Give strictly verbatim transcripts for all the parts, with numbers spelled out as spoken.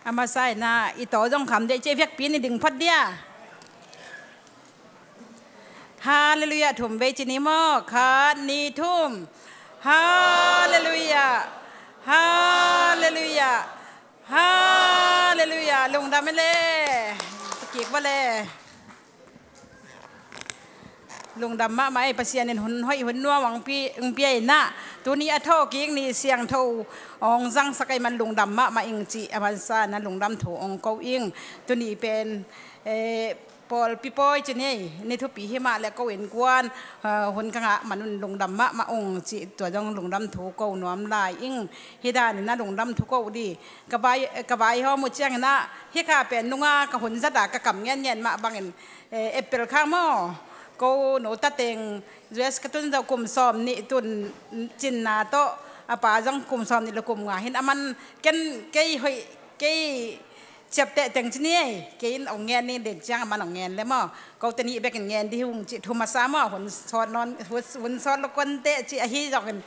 A masa in ah i taw zong kham dih ci, i vekpi in i ding phot dih a. Halleluiah thum vei ci ni maw? Khat, nih, thum. Halleluiah. Halleluiah. Halleluiah. Lungdam e le. Kik va le. Lungdam mahmah ei, Pasian in hun hoih hun nuam hong pi, hong pia in ah, tuni a thawhkik ni siangtho hong zangsak ei man lungdam mahmah ing ci, a mansa na lungdam thu hong ko ing. Tuni pen, eh, pawlpi pawi ci ni ei, ni thupi hi mah le ko innkuan, eh, hun ka ngah man un lungdam mahmah ung ci, tua zong lungdam thu ko nuam lai ing. Hi dan in ah lungdam thu ko dih. Ka vai, ka vaihawm uh ciangin ah, hih kha pen nunga ka hun zat a ka kam ngenngen mah bangin, eh, April kha maw, ko nu ta teng U S ka tun zawh kum sawm nih tun cinna tawh, a pa zong kum sawm nih le kum nga hi in, a man ken kei hoih, kei ciapteh teng ci ni ei, kei in hong ngen ni ding ciang a man hong ngen le maw. Kote nih bekin ngen dih hung ci, thu masa maw, hun sawt nawn, hun, hun sawt lo kuante ci ahi zongin,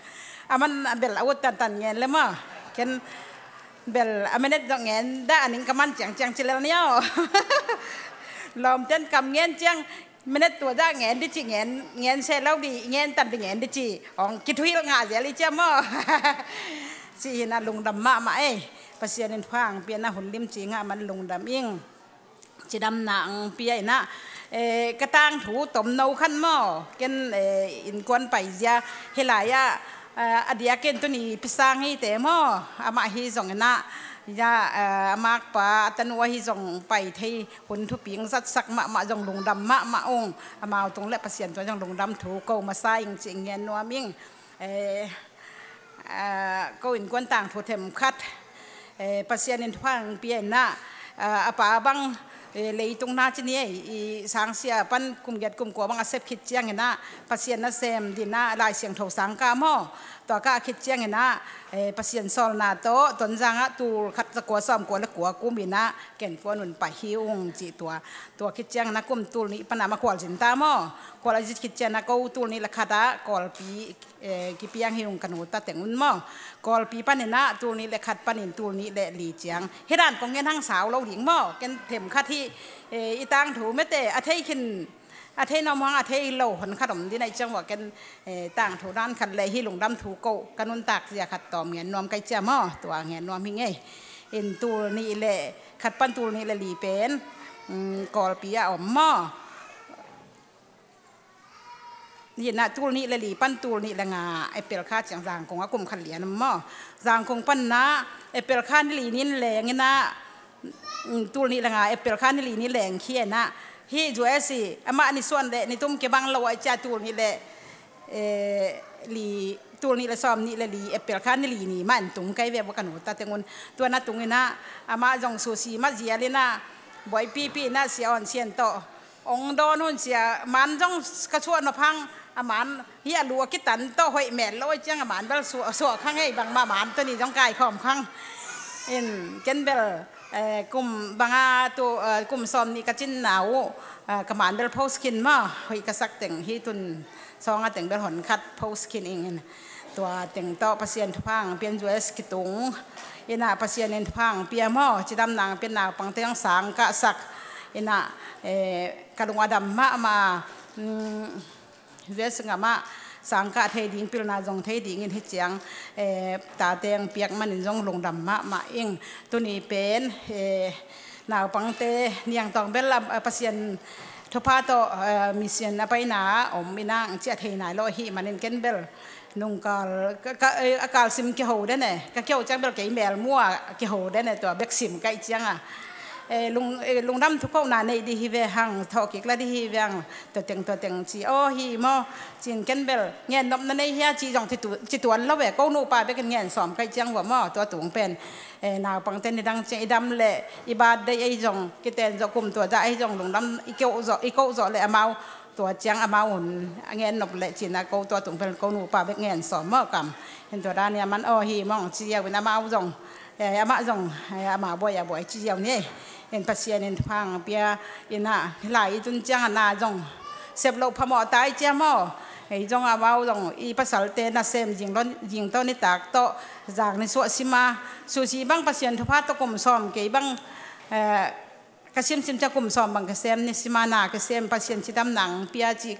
a man a bel a ut tantan ngen le maw. Ken bel a minute zong ngen dah a ning ka man ciangciang ci lel ni aw. Lawmten kam ngen ciang minute tua dah ngen dih ci, ngen, ngen se lo dih, ngen tan dih ngen dih ci. Hong kithuhilh ngah zel i ciam maw. Ci hi in ah lungdam mahmah ei. Pasian in pha hong pia in ah hun limci ngah man lungdam ing. Cidamna hong pia in ah, eh, ka tangthu tomno khat maw, ken, eh, innkuan paizia hi lai-ah, eh, a diakin tuni Pi Sang Ngei te maw, amah hi zongin ah, ya, eh, a makpa a tanu ahi zong pai thei hun thupi hong zatsak mahmah zong lungdam mahmah ung. Amau tung le Pasian tungah zong lungdam thu ko masa ing ci, ngen nuam ing. Eh, ah, ko innkuan tangthu themkhat, eh, Pasian in pha hong pia in ah, ah, a pa bang, eh, leitung na ci ni ei, i sangsia pan kum giat kum kua bang a sep khit ciangin ah, Pasian nasem ding in ah Lai Siangtho sangkah maw, tua kah khit ciangin ah, eh, Pasian sawlna tawh Tonzang ah tul khat za kua sawm kua le kua kum in ah ken kuan un pai hi ung ci tua. Tua khit ciangin ah kum tul nih pan ah ma khualzin ta maw. Khualzin khit ciangin ah ko tul nih le khat ah Kawlpi, eh, kipiang hi ung, ka nu ta teng un maw. Kawlpi panin ah tul nih le khat panin tul nih le li ciang. Hi dan kong ngen hang sau lo ding maw. Ken themkhat hi, eh, i tangthu mete a thei khin, a thei nuam hang a thei lo hon khat om ding ahih ciang ua ken, eh, tangthu dan khat le hi lungdam thu ko ka nuntak zia khat tawm ngen nuam ka hih ciang maw. Tua ngen nuam hi ing ei. In tul nih le khat pan tul nih le li pen, mm, Kawlpi ah om maw. Hi in ah tul nih le li pan tul nih le nga April kha ciang Zangkong ah kum khat lian om maw. Zangkong pan ah April kha ni li ni leng in ah, mm, tul nih le nga April kha ni li ni leng khia in ah, hih U S i amah nisuan le nitum kibang lo ahih ciang tul nih le, eh, li, tul nih le sawm nih le li April kha ni li ni mah in tung ka hi ve ua, ka nu ta teng un. Tua na tung in ah amah zong susi mah zial in ah, buaipipi in ah Sia Awn Sian tawh hong dawn hun sia, man zong ka suah nop hang, a man hi a lu a kitan tawh hoih mel lo ahih ciang a man bel suah, suah kha ngei bangmah, man tawh ni zong kaikhawm kha ing. Ken bel, eh, kum banga tu, eh, kum sawm nih ka cinna uh, eh, ka man bel post khin maw, hoih ka sak teng hi tun sawng a teng bel hon khat post khin ing in. Tua teng tawh Pasian thupha hong pia in U S kitung in ah, Pasian in thupha hong pia maw, cidamna hong pia in naupangte hong sangkahsak in ah, eh, ka lung a dam mahmah. Mm, U S gam ah sangkah thei ding, pilna zong thei ding in hih ciang, eh, tate hong piak manin zong lungdam mahmah ing. Tuni pen, eh, naupangte niangtawng bel, ah, Pasian thupha tawh, eh, mission a paina ah om in ah, ci a thei nai lo ahih manin ken bel nungkal, ka, ka, eh, a kal sim kiho den e, ka kiho ciang bel kei mel mu a kiho den e, tua bek sim ka hih ciang a. Eh, lung, eh, lungdam thukohna nei dih hi ve hang, thawhkik la dih hi ve hang, tua teng, tua teng ci, aw hi maw, ci-in ken bel ngen nopna nei hia ci zong ci tu, ci tuan lo ve, ko nupa bekin ngen sawm ka hih ciang ua maw, tua tung pen. Eh, naupangte nidang ciang i dam le i birthday ahi zong, kiten zawh kum tua zah ahi zong lungdam i koh zawh, i koh zawh le amau, tua ciang amau hun a ngen nop le ci-in ah ko tua tung pen ko nupa bek ngen sawm maw kam. Hin tua dan in a man aw hi maw ci ziau in amau zong, eh, amah zong, eh, amah buai a buai ci ziau ni. Hin Pasian in thupha hong pia in ah, hi lai i tun ciang a na zong sep loh phamawh ta i cia maw. Ei zong amau zong i pasalte nasem zingtawn, zingtawn nitak tawh zak ni suah sima, susi bang Pasian thupha tawh kum sawm kei bang, eh, ka simsim ciang kum sawm bang kisem ni sima, na kisem, Pasian cidamna hong pia cih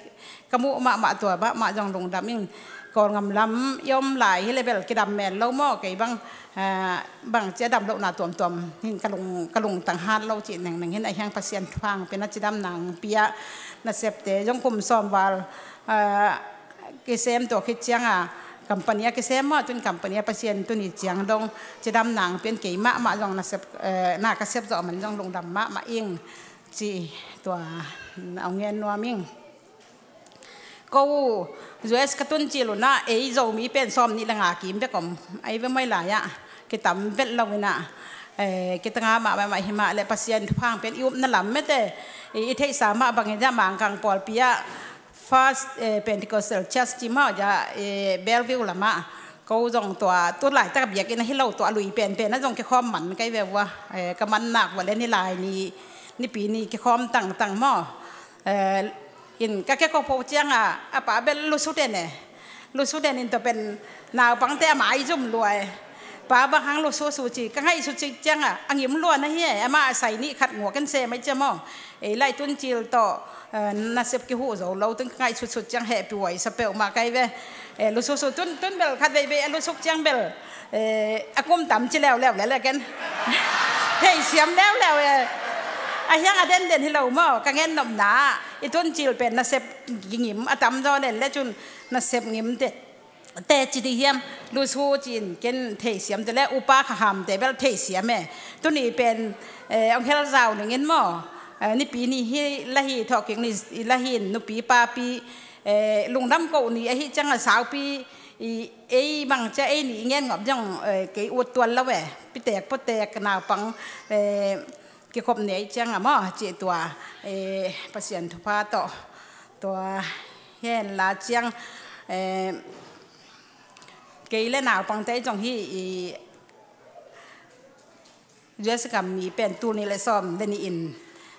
ka muh mahmah, tua mahmah zong lungdam ing. Kawlgam lam i om lai hi leh bel kidam men lo maw, kei bang, eh, bangci a dam lohna tuamtuam hin ka lung, ka lungtang hat lo cih nengneng hin, a hiang Pasian thupha hong pia, na cidamna hong pia nasepte zong kum sawm val, eh, kisem, tua khit cianga company a kisem maw, tun company a Pasian tuni ciang dong cidamna hong pian, kei mahmah zong nasep, eh, na ka sep zawh man zong lungdam mahmah ing ci, tua, mm, a hong ngen nuam ing. Ko U S ka tun cil unah ei Zomi pen sawm nih le nga kim bek om, ei ve mai lai-ah kitam vet lo inah, eh, kitanga mahmah hi mah leh Pasian thupha hong pian i upna lam mete, i, i theihsa mah bangin zia Mangkang pawlpi ah First, eh, Pentecostal Church ci maw, zia, eh, Bellevue lamah. Ko zong tua tu laitak biakinn ahi lo, tua lui penpen ah zong kikhawm man kai ve ua, eh, ka man nak vua le ni lai ni, nipi ni kikhawm tangtang maw. Eh, in ka kikhop pho cianga a pa bel lusu den e. Lusu den in tua pen naupangte a mai zum lua e. Pa bang hang lusu su ci, ka ngaihsut cik cianga a ngim lua na hi e. Amah a sai nih khat ngua ken se mai cia maw. Ei lai tun cil tawh, eh, nasep kihuh zo lo, tun ka ngaihsutsut ciang hehpih huai sa peuhmah kai ve. Eh, lususu tun, tun bel khat veivei a lusuk ciang bel, eh, a kum tam ci leuleu lele ken. Theisiam leuleu e. A hiang a denden hi lo maw, ka ngen nopna ah i tun cil pen nasep ngim a tamzaw nen le cun nasep ngim te, te ci dih hiam, lusu ci-in ken theisiam te le upa kha hamte bel theisiam e. Tuni pen, eh, hong hel zau ning in maw, eh, nipi ni hi la hi, thawhkik ni la hi in, nupi papi, eh, lungdam koh ni ahi cianga saupi, i, ei bang cia ei ni i ngen ngop zong, eh, kei ut tuan lo e. Pitek putek naupang, eh, kikhop nei cianga maw, cih tua, eh, Pasian thupha tawh tua hen la ciang, eh, kei le naupangte zong hi, i, U S gam mi pen tul nih le sawm le nih in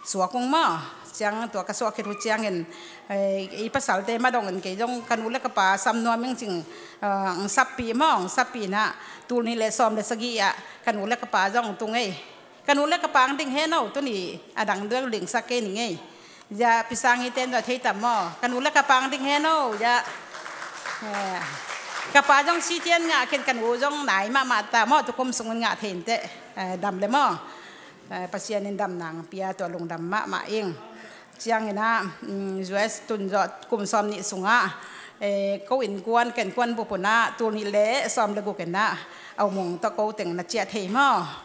suak ung maw. Ciang tua ka suak khit uh ciangin, eh, i pasalte madongin kei zong ka nu le ka pa sam nuam ing cing, eh, hong sappih maw, hong sappih inah tul nih le sawm le sagih ah ka nu le ka pa zong tung ei. Ka nu le ka pa hong ding hen o, tuni a dang duak dingsak kei ning ei. Zia Pi Sang i ten zong thei tam maw? Ka nu le ka pa hong ding hen o, zia. Eh, ka pa zong sitian ngah ken, ka nu zong nai mahmah ta maw, tukum sungun ngah thei inteh, eh, dam le maw. Eh, Pasian in damna hong pia, tua lungdam mahmah ing. Cianginah, mm, U S tun zawh kum sawm nih sungah, eh, ko innkuan, ka innkuan bup unah tul nih le sawm le guk inah a umung tawh ko teng na ciah thei maw?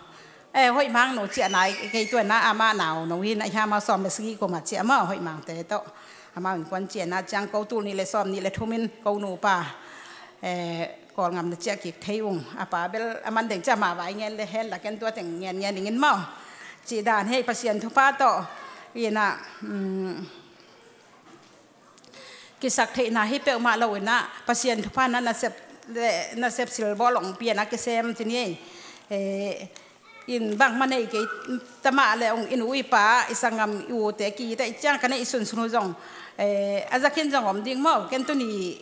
Eh, hoih mang nu ciah nai kei, tua inah amah nau no hi inah, amah sawm le sagih kum a ciah maw, hoih mangte tawh. Amah innkuan ciah inah ciang ko tul nih le sawm nih le thum in ko nupa, eh, Kawlgam na ciah kik thei ung. A pa bel a man deng ciah mah vai ngen le hen la ken tua teng ngen ngen ning in maw. Cih dan hi ei, Pasian thupha tawh inah, mm, kisaktheih na hi peuhmah lo inah, Pasian thupha na nasep, nasep silbawl hong pia inah kisem ci ni ei. Eh, in bangmah nei kei ta mah le hong, in u i pa, i sanggam, i ute kite i ciang ka neih sunsun uh zong, eh, a za khin zong om ding maw. Ken tuni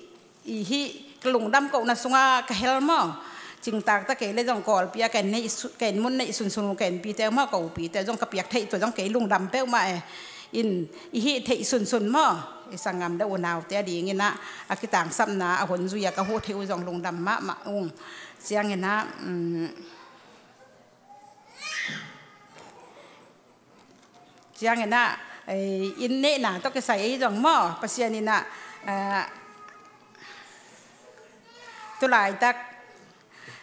i hih ka lungdam kohna sungah ka hel maw. Cingtak ta kei le zong Kawlpi ah ka inn neih su-, ka inn mun neih sunsun uh ka innpite maw, ka upite zong ka piak theih tua zong kei lungdam peuhmah e. In i hih theih sunsun maw, i sanggam le unaute a ding inah a kitangsapna a hun zui-a ka huh theih uh zong lungdam mahmah ung. Cianginah, um, cianginah, eh, inn neihna tawh kisai ahi zong maw, Pasian inah, ah, tulaitak,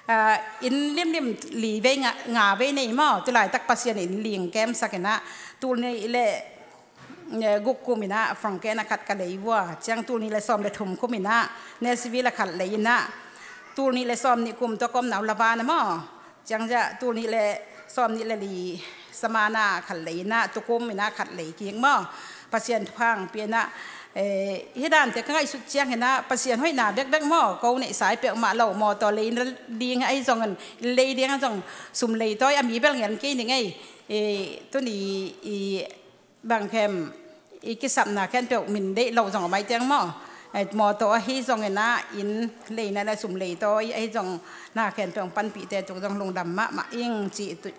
ah, inn limlim li vei nga, nga vei nei maw, tulaitak Pasian in ling kemsak inah tul nih le, eh, guk kum inah Franken a khat ka lei vua, ciang tul nih le sawm le thum kum inah Nashville a khat lei inah, tul nih le sawm nih kum tua ka omna uh Lavan ah maw. Ciang zia tul nih le sawm nih le li Samana khat lei inah, tukum inah khat lei kik maw. Pasian thupha hong pia inah, eh, hih dante ka ngaihsut ciang inah Pasian hoihna bekbek maw, ko neihsa i peuhmah lo maw, tua lei na ding ahi zongin, lei ding a zong sum leitawi a mi bel ngen kei ning ei. Eh, tuni i bangkhem i kisapna khempeuh min deih lo zong a mai tiang maw. Mawtaw ahi zongin ah, inn leina le sum leitawi ahi zong, na khempeuh hong panpihte tung zong lungdam mahmah ing cih tu,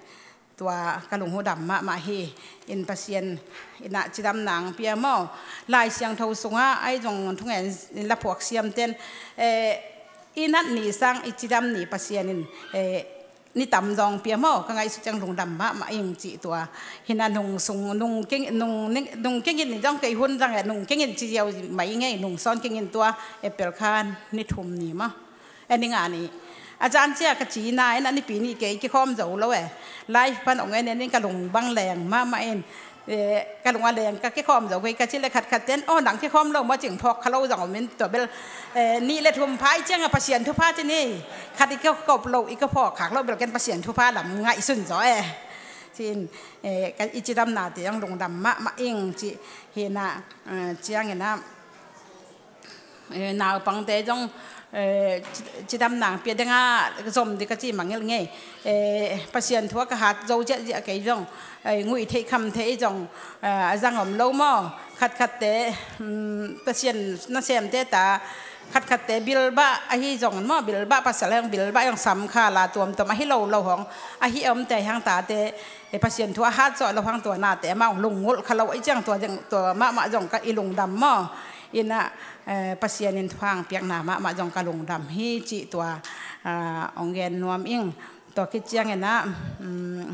tua ka lunghudam mahmah hi. In Pasian in ah cidamna hong pia maw. Lai Siangtho sungah ahi zong thungen la phuak siamten, eh, i nat ni sang i cidam ni Pasian in, eh, ni tam zong pia maw, ka ngaihsut ciang lungdam mahmah ing cih tua. Hi na nung sung, nung keng, nung, nung keng in zong kei hun zang e, nung keng in ci ziau mai ngei, nung sawn keng in tua, April kha ni thum ni maw. E, ni nga ni. A zan cia ka ci na, en a nipi ni kei kikhawm zo lo e. Live pan ong en en in ka lung bang leng mahmah in. Eh, ka lung a leng ka kikhawm zo kei ka ci le khatkhat ten, oh, nang kikhawm lo maw cing phawk kha lo zong om in tua bel, eh, nih le thum pha i ciang a Pasian thupha ci ni. Khat i kikop lo, i kiphawk khak lo bel ken Pasian thupha lam ngaihsun zaw e. Ci-in, eh, ka i cidamnate zong lungdam mahmah ing ci hi na, eh, ciangin ah, eh, naupangte zong, eh, ci-, cidamna hong pia ding a zom ding ka ci mangngilh ngei. Eh, Pasian thu a ka hat zo ziahziah kei zong, eh, nguih theih kham theih zong, eh, a zang om lo maw. Khatkhatte, mm, Pasian nasemte ta, khatkhatte bilbah ahi zong maw, bilbah pasal ahi zong bilbah zong sam kha la tuamtuam ahi lo lo hong, ahi omte hang tate, eh, Pasian thu a hat zawh lo hang tua nate amah hong lunggulh kha lo ahi ciang tua zeng, tua mahmah zong ka i lungdam maw. In ah, eh, Pasian in thupha hong piakna mahmah zong ka lungdam hi cih tua, ah, hong gen nuam ing. Tua khit ciangin ah, um,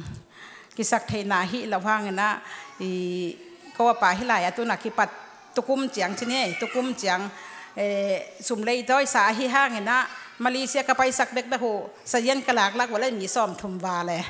kisaktheihna hi lo hangin ah, i ko a pa hi lai a tun a kipat tukum ciang ci ni, tukum ciang, eh, sum leitawi sa ahi hangin ah, Malaysia ka paisak bekbek uh, sazian ka laklak uh le mi sawmthum val e.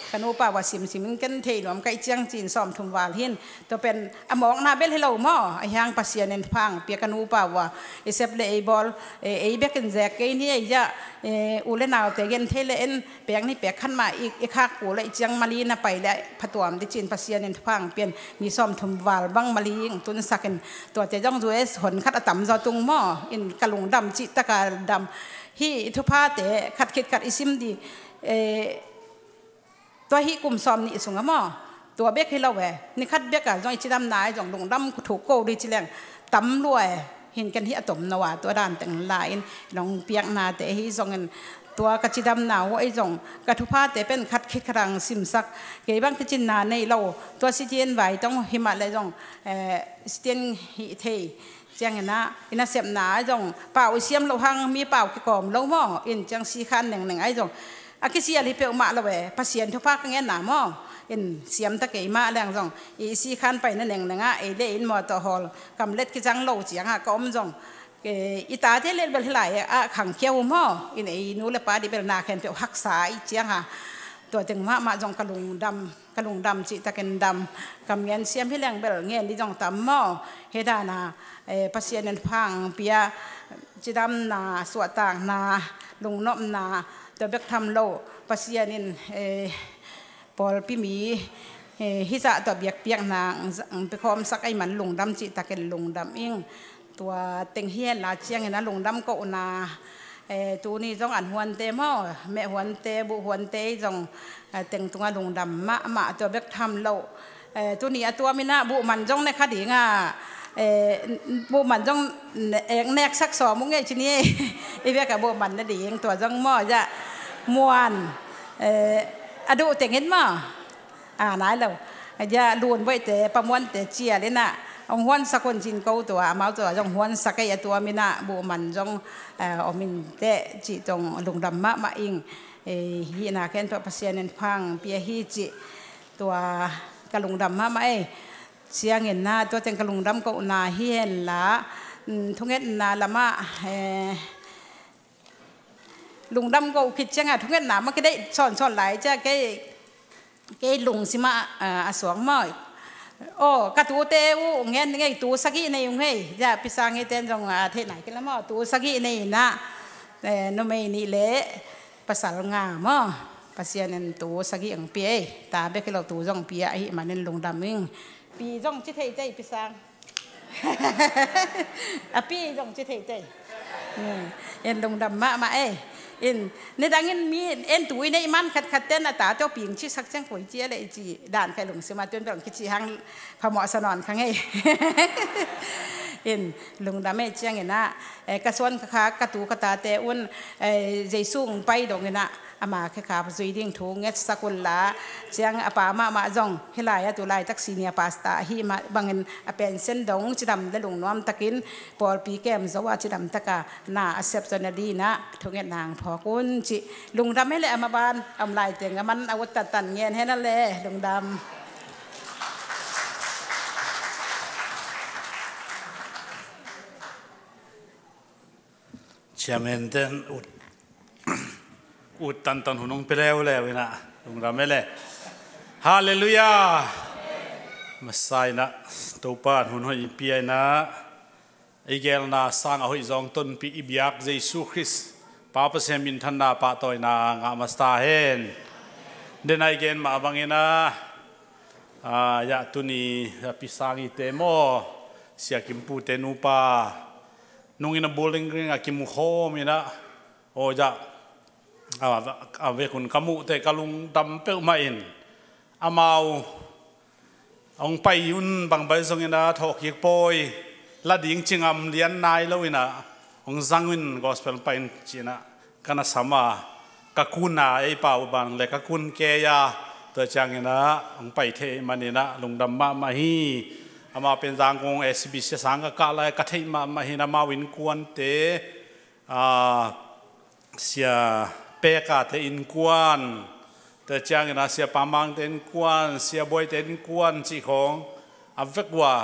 Ka nupa uh a simsim in ken thei nuam ka i ciang ci-in sawmthum val hi in, tua pen a mawkna bel hi lo maw, ahi hang Pasian in thupha hong pia ka nupa uh a, i sep le ei bawl, eh, ei bek in zek kei ni ei zah, eh, u le naute gen thei le en, pek ni pek khat mah i, i khak uh le i ciang Mali na pai le phatuam ding ci-in Pasian in thupha hong pia in mi sawmthum val bang Mali hong tunsak in tuate zong U S hon khat a tam zaw tung maw, in ka lungdam cih tak a dam hi. I thuphate khat khit khat i sim ding, eh, tua hih kum sawmnih sungah maw, tua bek hi lo e, ni khat bek a zong i cidamna ahi zong lungdam thuk ko ding ci leng tam lua e. Hin ken hih a tomno a tua dan teng la in nong piaknate ahi zongin tua ka cidamna uh ahi zong ka thuphate pen khat khit khat hong simsak, kei bang kicinna nei lo, tua sitian vai tong hi mah le zong, eh, sitian hih thei. Ciangin ah, i nasepna ahi zong, pau i siam loh hang mi pau kikawm lo maw, in ciang sikhan nengneng ahi zong, a kisial hi peuhmah lo e, Pasian thupha ka ngenna maw, in siam ta kei mah leng zong, i sikhan paina nengneng ah, ei le in mawtaw hawl, kamlet kizang lo ciang ah ka om zong, eh, i tate lel bel hi lai ah khangkhia uh maw, in ei nu le pa dih bel na khempeuh haksa i ciang ah, tua teng mahmah zong ka lungdam. Ka lungdam cih takin dam, kam ngen siam hi leng bel ngen ding zong tam maw. Hi dan a, eh, Pasian in thupha hong pia, cidamna, suahtakna, lungnopna, tua bek tham lo, Pasian in, eh, pawlpi mi, eh, hih zah tua biakpiakna hong, hong piakhawmsak ahih man lungdam cih takin lungdam ing. Tua teng hi henla ciangin a lungdam kohna, eh, tuni zong an huante maw, meh huante, buh huante zong, eh, teng tungah lungdam mahmah, tua bek tham lo. Eh, tuni a tuam in ah buh man zong ne kha ding a, eh, buh man zong ne-, eh, neksak sawm uh ngei ci ni. I bek a buh man ne ding tua zong maw, zah muan, eh, a duh tengin maw. A, nai lo. A, zah lun boihte, pamuante cial in ah hong huansak un cin ko tua, amau tua zong huansak ei a tuam in ah buh man zong, eh, om in teh cih zong lungdam mahmah ing. Eh, hih na khempeuh Pasian in thupha hong pia hi cih tua ka lungdam mahmah ei. Ciangin ah tua teng ka lungdam kohna hi henla, mm, thungetna lamah, eh, lungdam koh khit ciangah thungetna mah kideih sawnsawn lai ciah kei, kei lungsimah, ah, a suak maw. Aw, ka tute uh ngen ngei, tu sagih nei uh ngei. Zah Pi Sang hi ten zong, ah, theih nai kei la maw, tu sagih nei in ah, eh, numei nih le pasal nga maw. Pasian in tu sagih hong pia ei, ta bek hi lo tu zong pia ahih manin lungdam ing. Pi zong ci thei tei, Pi Sang. A pi zong ci thei tei. En lungdam mahmah ei. In, nidangin mi en tu i neih man khatkhat ten a tate aw pi hong cihsak ciang koi ci a leh i ci dan kha i lungsim a tun bel hong kici hang phamawh sa nawn kha ngei. in lungdam ei. Cianginah, eh, ka suan ka khak ka tu ka tate un, eh, Jesu hong pai donginah ama khekhap zui ding thu ngetsak unla, ciang a pa mahmah zong hih lai-ah tu laitak senior pastor ahi mah bangin a pension dong cidam le lungnuam takin pawlpi kem zo a cidam taka na a sep zon a dinah thunget nang phawk un cih lungdam ei le, a maban a om lai teng a man a ut tantan ngen hen a le lungdam. Chairman ten ut, ut tantan hun hong pia leuleu inah lungdam ei le. Halleluiah. Masa inah Topa hun hoih i pia inah i gelna sang a hoih zawng tonpih i biak Jesu Khrist Pa Pasian minthanna pahtawina ngah masa hen. Denai gen mah banginah, ah, ya tuni a pisang ite maw, Sia Kimpute nupa nungin a Bowling Green a kimukhawm inah, aw ya, a, a vekun ka muhte ka lungdam peuhmah in, amau hong pai un bangbai zongin a thawhkik pawi la ding cingam lian nai lo inah hong zang un gospel pai un cinah ka na sam a, ka kun a ei pau bang le ka kun kei a, tua cianginah hong pai thei maninah lungdam mahmah hi. Amah pen Zangkong S B C sang ka kah lai ka theih mahmah hi. Amau innkuante, a, Sia Pekate innkuan, tua cianginah Sia Pamangte innkuan, Sia Buaite innkuan cih khawng a vek uh a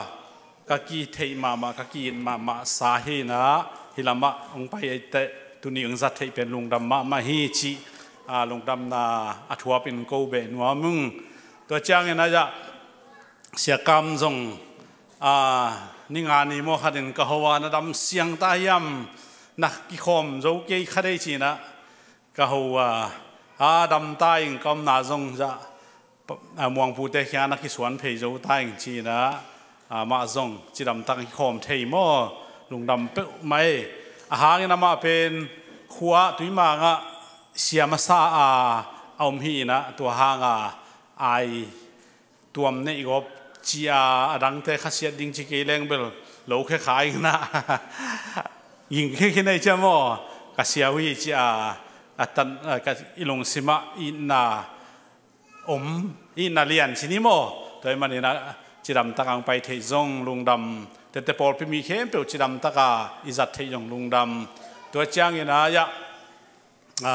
ka kitheih mahmah, ka ki-it mahmah sa hinah, hih lamah hong pai ei teh tuni hong zat theih pen lungdam mahmah hi cih, a, lungdamna a thuap in ko beh nuam ung. Tua cianginah ya Sia Kam zong, a, ni nga ni maw khatin ka ho a, na dam siang ta hiam, na kikhawm zo kei kha dei cinah ka ho a, a, dam ta ing, ka omna zong ya, a, Muangpute khia na kisuan phei zo ta ing cinah, a, amah zong cidam tak kikhawm thei maw, lungdam peuhmah ei. A hangin amah pen khua Tuimangah sia masa a, a om hi inah tua hanga ai tuam neih gawp ci a, a dangte khasiat ding ci kei leng bel lo khe kha inah ging khe khin ei cia maw, ka sia uh hi ci a, a tan, a, ka i lungsimah itna om, itna lian ci ni maw. Tua i maninah cidam taka hong pai theih zong lungdam, tete pawlpi mi khempeuh cidam taka i zat theih zong lungdam. Tua cianginah ya, a,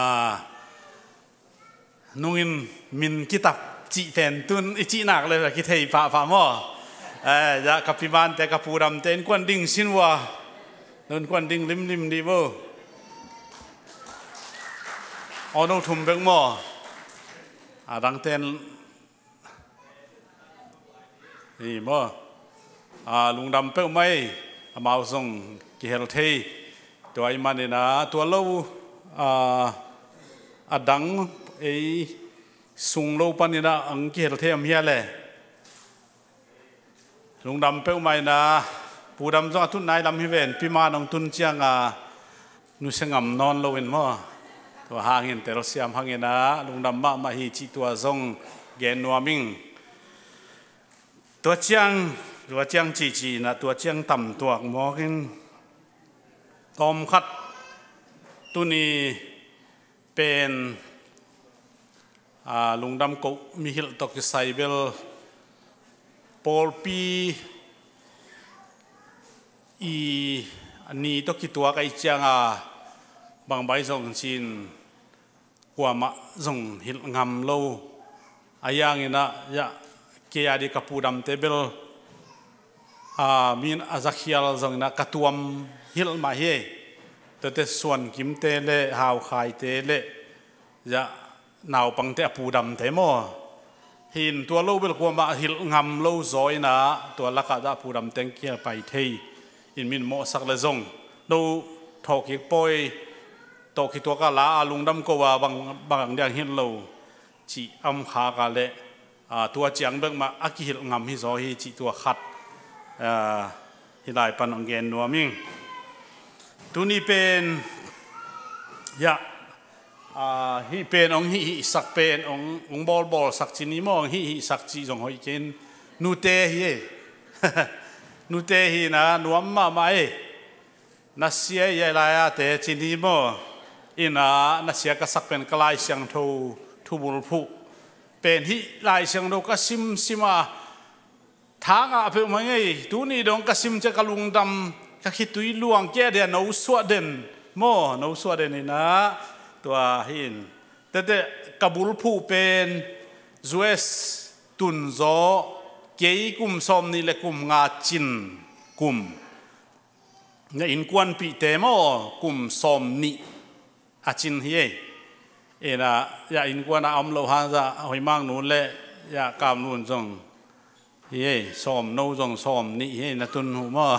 nungin min kitap cih pen tun i cihnak le kithei pahpah maw? Eh, ya ka pimante ka pudamte innkuan ding sin uh a, innkuan ding limlim dih bo. Aw, no thum bek maw? A dangten hi maw? A, lungdam peuhmah ei, amau zong kihel thei. Tua i maninah tua lo, a, a dang ei sung lo paninah ang kihel thei om hia le? Lungdam peuhmah inah, pudam zong a tut nai lam hi ven, piman hong tun cianga nusia ngam nawn loin maw? Tua hangin telsiam hanginah lungdam mahmah hi cih tua zong gen nuam ing. Tua ciang, tua ciang cici inah tua ciang tamtuak mawkin tawmkhat tuni pen, a, lungdam koh mihilh tawh kisai bel pawlpi i ni tawh kituak ahih cianga bangbai zong cin kuamah zong hilh ngam lo. A yanginah ya kei a dih ka pudamte bel, a, min a zakhial zonginah ka tuam hilh mah hi. Tuate Suan Kimte le Hau Khaite le ya naupangte a pudamte maw? Hin tua lo bel kuamah hilh ngam lo zaw inah tua lakah dah a pudamte hong kia pai thei in min mawhsak le zong no thawhkik pawi tawh kituak a la a lungdam ko a bang, bang diang hilh lo cih a om khak a le, a, tua ciang bek mah a kihilh ngam hi zaw hi cih tua khat, a, hih lai pan hong gen nuam ing. Tuni pen ya, a, hih pen hong hihhihsak pen hong, hong bawlbawlsak ci ni maw, hong hihhihsak cih zong hoih kei in nute hi ei. Nute hi-in ah nuam mahmah ei. Na sia i ai lai-a te cin hi maw? In ah na sia ka sak pen ka Lai Siangtho thubulphuh pen hih Lai Siangtho ka simsim a, thangah peuhmah ngei, tuni dong ka sim ciang ka lungdam, ka khitui luang kia dia, no suah den maw, no suah den in ah, tua hi-in. Tete ka bulphuh pen U S tunzaw, kei kum sawm nih le kum nga cin kum. Na innkuanpihte maw, kum sawm nih a cin hi ei. In ah, ya innkuan a om lo hang zah Hoih Mang nu le ya Kam Lun zong hi ei, sawm, no zong sawm nih hi ei, na tun uh maw?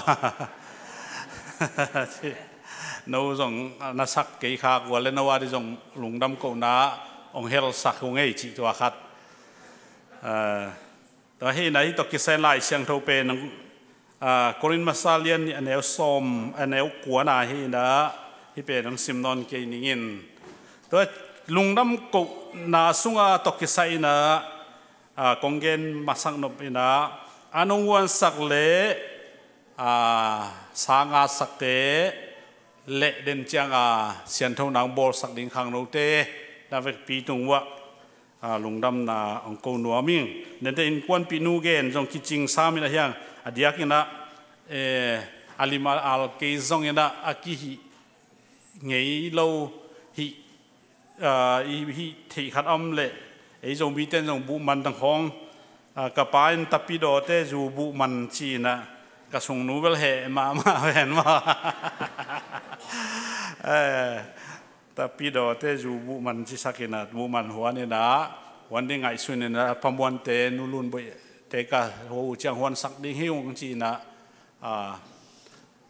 No zong na sak kei khak uh a le no a di zong lungdam kohna hong helsak uh ngei cih tua khat. Ah, tua hi-in ah hih tawh kisai Lai Siangtho pen, ah, Korin masa lian nih a neu sawm, a neu kua na hi-in ah, hih pen hong sim nawn kei ning in. Tua lungdam kohna sunga tawh kisai in ah, ah, kong gen masak nop in ah, an hong huansak le, ah, sanga sakte leh den ciang a sianthona hong bawlsak ding khangnote na vekpi tung uah, ah, lungdamna hong ko nuam ing. Nente innkuanpih nu gen zong kicing sam in ah hiang a diak in ah, eh, a lim a al kei zong in ah a kihih ngei lo hih, ah, i hih theih khat om leh ei Zomite in zong buh man dang khawng, ah, ka pa in tapidawte zu buh man ci-in ah ka sungnu bel heh mahmah ven maw? Eh, tapidawte zu buh man cisak in ah, buh man huan in ah, huan ding ngaihsun in ah, pamuante, nu lunboihte ka ho uh ciang huansak ding hi ung ci-in ah, ah,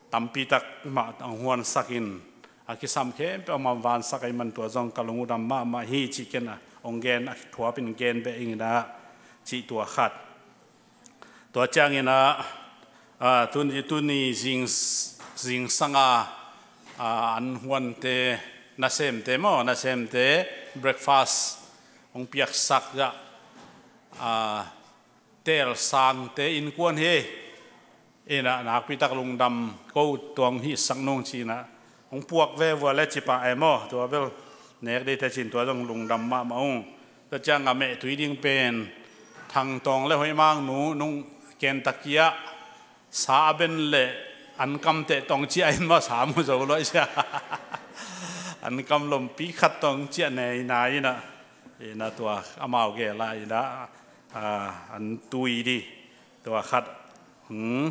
tampi tak mah hong huansak in, a kisam khempeuh a man vansak ahih man tua zong ka lung uh dam mahmah hi cih ken a hong gen, a thuap in gen beh ing in ah cih tua khat. Tua ciangin ah, ah, tuni, tuni zing, zingsang a, ah, an huante, nasemte maw, nasemte breakfast hong piaksak ah, ah, Telsangte innkuan hi. In ah nakpi tak lungdam ko, tua hong hihsak nung ci-in ah hong puak ve vua le ci pah e maw, tua bel nek ding te cin tua zong lungdam mahmah ung. Tua ciang a mehtui ding pen Thang Tawng le Hoih Mang nu nung Kentucky ah sa a ben le an kam teh tawng ciah in maw, sa mu zo luai sia. An kam lompi khat tawng ciah nei nai in ah, in ah tua amau gel ah in ah, ah, an tui di tua khat, hmm,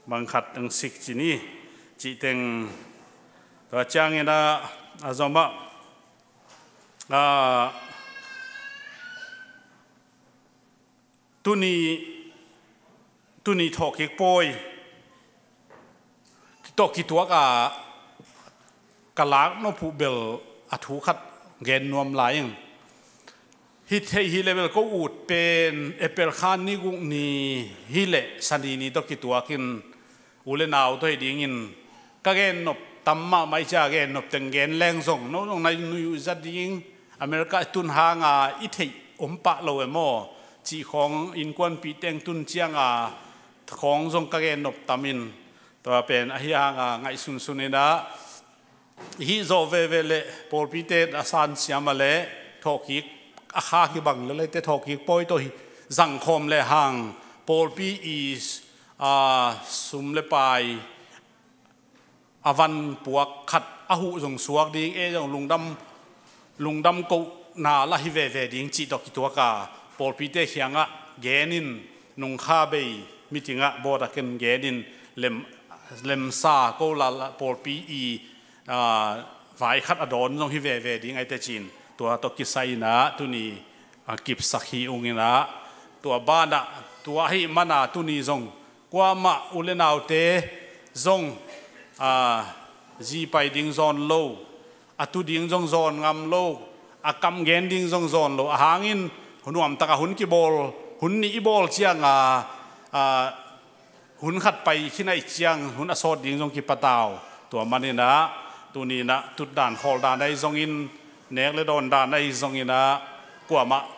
bang khat ang sik ci ni cih teng. Tua ciangin ah a zom ah, ah, tuni, tuni thawhkik pawi tawh kituak a ka lak nop uh bel a thu khat gen nuam lai ing. Hi thei hi le bel ko ut pen April kha ni guk ni hi leh Sani ni tawh kituak in u le nau tawh hi dingin ka gen nop tam mahmah i cia, gen nop teng gen leng zong no zong na nuih uh zat ding. America i tun hang a i theih om pah lo e maw cih khawng, innkuanpih teng tun ciang a khawng zong ka gen nop tam in, tua pen ahi hang a ngaihsunsun in ah, hih zawh veve leh pawlpite a san siam a leh thawhkik a kha kibang leh leite thawhkik pawi tawh hi zangkhawm lehang pawlpi i, ah, sum le pai a van puak khat a huh zong suak ding, ei zong lungdam, lungdam kohna lah hi veve ding cih tawh kituak a pawlpite kiangah gen in, nungkha bei meeting ah bawt a ken gen in, lem, lemsa ko lah pawlpi i, ah, vai khat a dawn zong hi veve ding aite cin, tua tawh kisai in ah tuni, ah, kipsak hi ung in ah, tua banah tua ahih mana tuni zong kuamah u le naute zong, ah, zi pai ding zawn lo, a tu ding zong zawn ngam lo, a kam gen ding zong zawn lo, a hangin nuamtak a hun kibawl, hun nih i bawl ciang a, ah, hun khat pai khin ahih ciang hun a sawt ding zong kipatau. Tua manin ah tuni in ah tutdan khawldan ahi zongin, nek le dawndan ahi zongin ah kuamah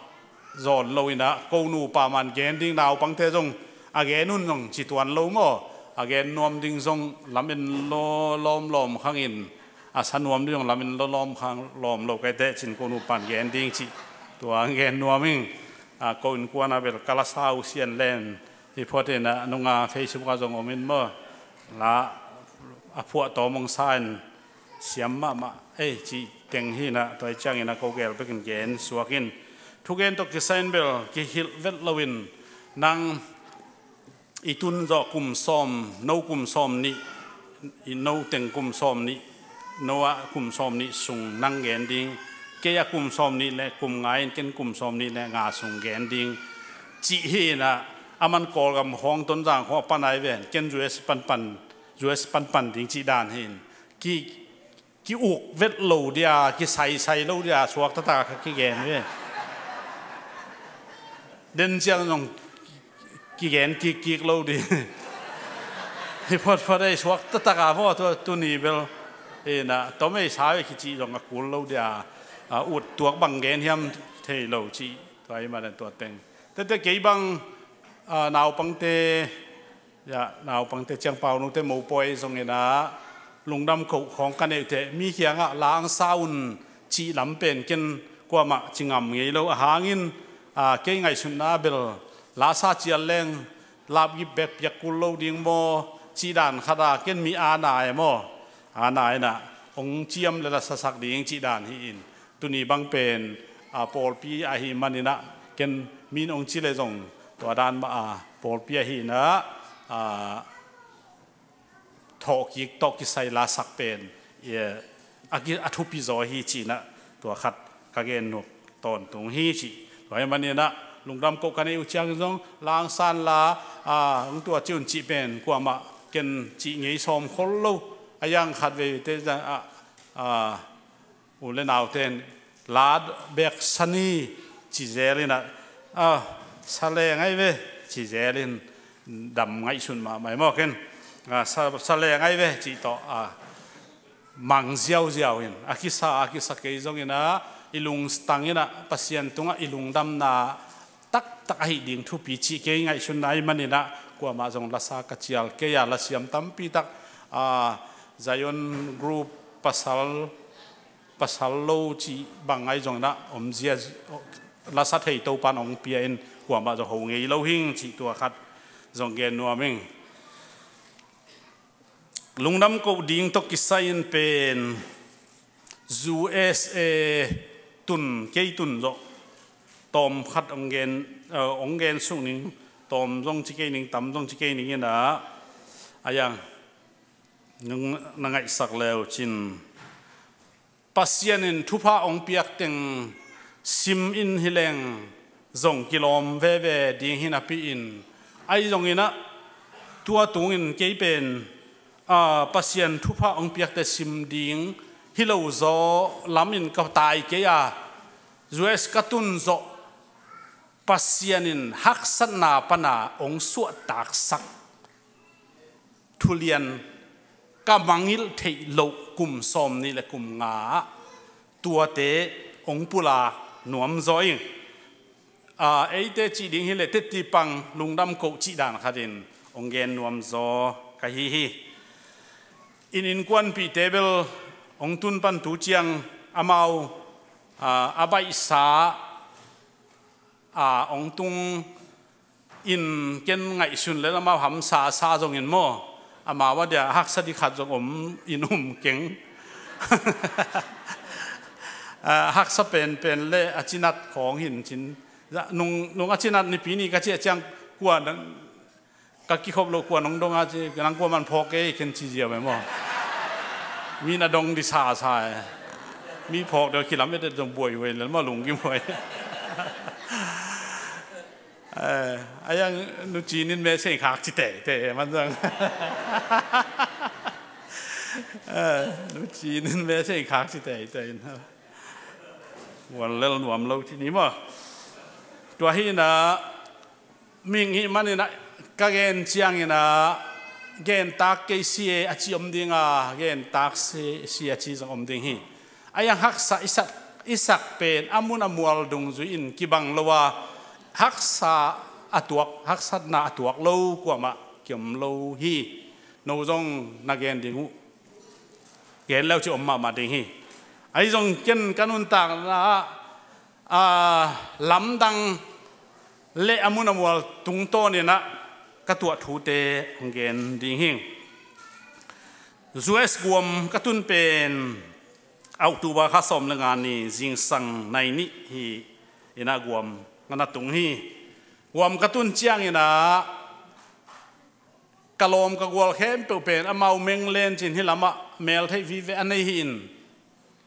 zawn lo in ah, ko nupa man gen ding, naupangte zong a gen un zong ci tuan lo maw? A gen nuam ding zong lamen lo lawmlawm khangin, a sa nuam ding zong lamen lo lawm khang lawm lo kei teh cin ko nu pan gen ding cih tua gen nuam ing. A ko innkuan a bel ka la sa uh sian len hi phot in a nunga Facebook a zong om in maw? La a phuah tawm hong sa in siam mahmah ei cih teng hi in a tua hi ciangin a ko gel bekin gen suak in. Thugen tawh kisai in bel kihilh vet loin nang i tun zawh kum sawm, no kum sawm nih, i no teng kum sawm nih, no ah kum sawm nih sung nang gen ding, kei a kum sawm nih le kum nga in ken kum sawm nih le nga sung gen ding cih hi in a, a man Kawlgam khawng Tonzang khawng a pan ai ven, ken U S panpan, U S panpan ding cih dan hi in. Ki ki-uk vet lo dia, kisaisai lo dia, suak taktak a kigen ve. Den ciang zong kigen kikkik lo di. Hi photphot ei suak taktak a maw tua tuni bel. Ina tom ei sa ve kici zong a kul lo dia. A ut tuak bang gen hiam thei lo ci. Tua i man tua teng. Tete kei bang, a, naupangte Ya, naupangte ciang paunute mopawi zong in a lungdam koh khawng ka neih uh teh mi kiangah la ang sa un cih lam pen ken kuamah ci ngam ngei lo a hangin, a, kei ngaihsutna bel la sa cial leng lapgip bek piak kul lo ding maw cih dan khat a ken mi a na e maw? A na in a hong ciam le la sasak ding cih dan hi in. Tuni bang pen, a, pawlpi ahi manin a ken min ong ci le zong tua dan mah a pawlpi ahi in a, a, thawhkik tawh kisai lasak pen, e, a ki, a thupi zaw hi ci in a tua khat ka gen nuam tawntung hi ci. Tua hi manin a lungdam koh ka neih uh ciang zong la ang sa in la, a, hong tua ci un cih pen kuamah ken cih ngei sawm khol lo a, yang khat vei te a, a, u le naute in la bek sa ni ci zel in a, a, sa leng ai ve ci zel in dam ngaihsun mahmah maw ken, a, sa, sa leng ai ve cih tawh, a, mang ziauziau in a kisa, a kisa kei zong in a i lungtang in a Pasian tungah i lungdamna taktak ahi ding thupi cih kei ngaihsunna ahi manin a kuamah zong la sa ka cial kei a, la siam tampi tak, a, Zion Group pasal pasal lo cih bang ahi zongin a omzia la sa thei Topan ong pia in kuamah zong ho ngei lo hing cih tua khat zong gen nuam ing. Lungdam koh ding tawh kisai in pen U S A tun kei tun zawh tawm khat ong gen, eh, ong gen suk ning, tawm zong ci kei ning, tam zong ci kei ning in a, a yang nung na ngaihsak leu cin Pasian in thupha ong piak teng sim in hi leng zong kilawm veve ding hi napi in, ahi zongin a tua tungin kei pen, a, Pasian thupha ong piakte sim ding hi lo zaw lam in ka tai kei a, U S ka tun zawh Pasian in haksatna pana ong suahtaksak thulian ka mangngilh theih loh kum sawm nih le kum nga ah tuate ong pulak nuam zaw ing. A, eite cih ding hi le teti pang lungdam koh cih dan khatin ong gen nuam zaw ka hi hi. In innkuanpihte bel ong tun pan tu ciang amau, a, a baihsa, a, ong tung in ken ngaihsun le amau hamsa sa zongin maw, amau a dia haksa dikhat zong om in um keng. A, haksa penpen le a cinat khawng hin cin. Nung, nung a cinat nipi ni ka ciah ciang kua nang ka kikhop lo kua nong dong a ci, nang kua man phawk kei ken ci ziau e maw? Mi na dong di sa sa e. Mi phawk deuh kilam et et zong buai huai le maw lungkim huai. Eh, a yang nu cinin me seng khak ci tei tei man zang. Eh, nu cinin me seng khak ci tei tei. Wan lel nuam lo ci ni maw? Tua hi na ming hi manin a ka gen ciangin a gen tak kei si e a ci om ding a, gen tak si, si a ci zong om ding hi. A yang haksa i sak, i sak pen a mun a mual dungzui in kibang lo a, haksa a tuak, haksatna a tuak lo kuamah kiom lo hi. No zong na gen ding uh, gen leu ci om mahmah ding hi. Ahi zong ken ka nuntakna ah, aa, lamdang le a mun a mual tungtawnin ah ka tuah thute hong gen ding hi. U S guam ka tun pen October kha sawm le nga ni zingsang nai nih hi. Inah guam nga na tung hi. Guam ka tun ciangin ah ka lawm ka gual khempeuh pen amau meng len cin hi lamah mel theih vive a nei hi in,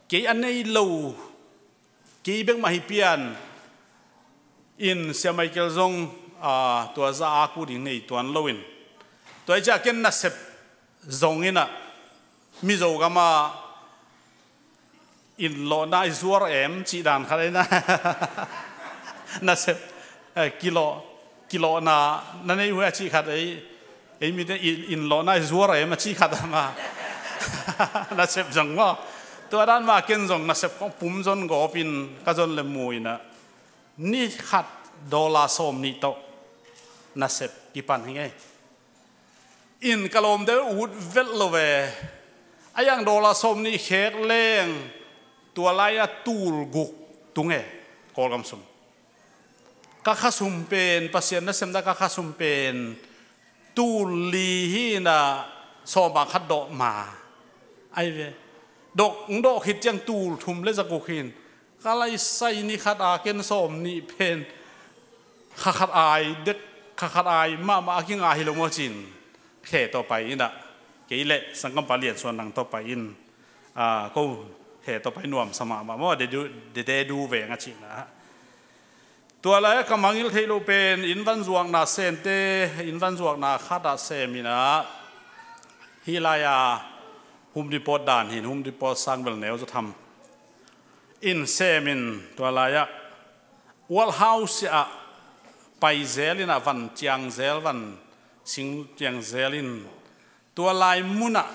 kei a nei lo, kei bek mah hi pian in Sia Michael zong, aa, tua za a ku ding nei tuan lo in, tua hi ciah ken nasep zong inah Mizo gam ah inn lawhna i zuar em cih dan khat ahi na. Nasep, eh, kilawh, kilawhna na nei uh a cih khat ahi. Ei mite inn, inn lawhna i zuar em a cih khat ama. Nasep zong maw? Tua dan mah ken zong nasep khong pum zon gawp in ka zon le mu inah ni khat dollar sawm nih tawh nasep kipan hi ngei. In ka lawmte ut vet lo ve. A yang dollar sawm nih khek leng tua lai-ah tul guk tung e, Kawlgam sum. Ka khasum pen, Pasian nasemna ka khasum pen tul li hi inah sawm a khat dawh ma. Ai ve. Dawh, dawh khit ciang tul thum le za guk hi in. Ka laisai ni khat a ken sawm nih pen kha khat ai dek, kha khat ai mahmah a kinga hi lo maw cin. Khe tawh pai inah kei le sangkam palian suan nang tawh pai in, aa, ko khe tawh pai nuamsa mahmah maw, de du, de, de du veng a cihna. Tua lai-ah ka mangngilh theih loh pen inn van zuakna semte, inn van zuakna khat ah sem inah hih lai-a Home Depot dan hi in, Home Depot sang bel neu zaw tham in sem in tua lai-ah World House ah pai zel inah van ciang zel, van sing ciang zel in tua lai munah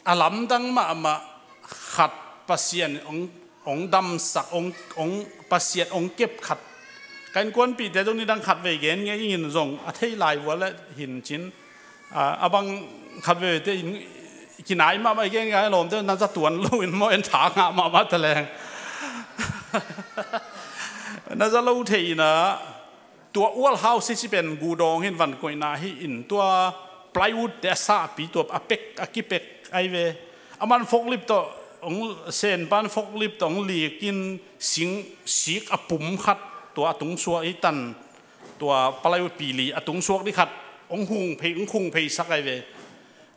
a lamdang mahmah khat Pasian hong, hong damsak, hong, hong Pasian hong kep khat. Ka innkuanpihte zong nidang khat vei gen ngei in zong a thei lai vua le hin cin, a, a bang khat vei te in kinai mahmah i gen ngai lawmte na za tuan lo in maw, en tha ngah mahmah ta leng. Na za lo thei inah tua World House hi ci pen gudawng hin van koihna hi in tua plywood te a sahpi tua a pek, a kipek ai ve. A man forklift tawh hong sen pan forklift tawh hong lik in sing sik a pum khat tua a tung suak hi tan tua plywood pili a tung suak dih khat hong hung phei, hong hung phei sak ai ve.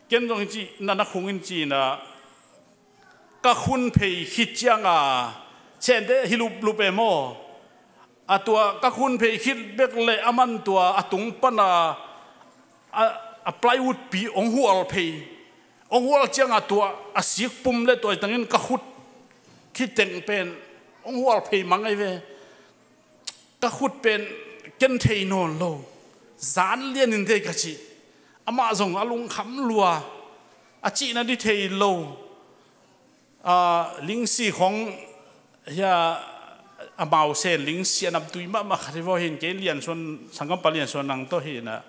Ken zong hi ci, na na hung in ci inah ka khun phei khit cianga sente hi luplup e maw? A tua ka khun phei khit bek le a man tua a tung pana a, a plywood pi hong hual phei. Hong hual cianga tua a sik pum le tua tangin ka khut khit teng pen hong hual phei mang ai ve. Ka khut pen ken thei nawn lo. Zan lianin thei ka cih. Amah zong a lungkham lua. A cihna dih thei lo. A, lingsi khong hia amau sen lingsi a namtui mahmah khat hi vaw hin kei liansuan, sangkam palian suan nang tawh hi inah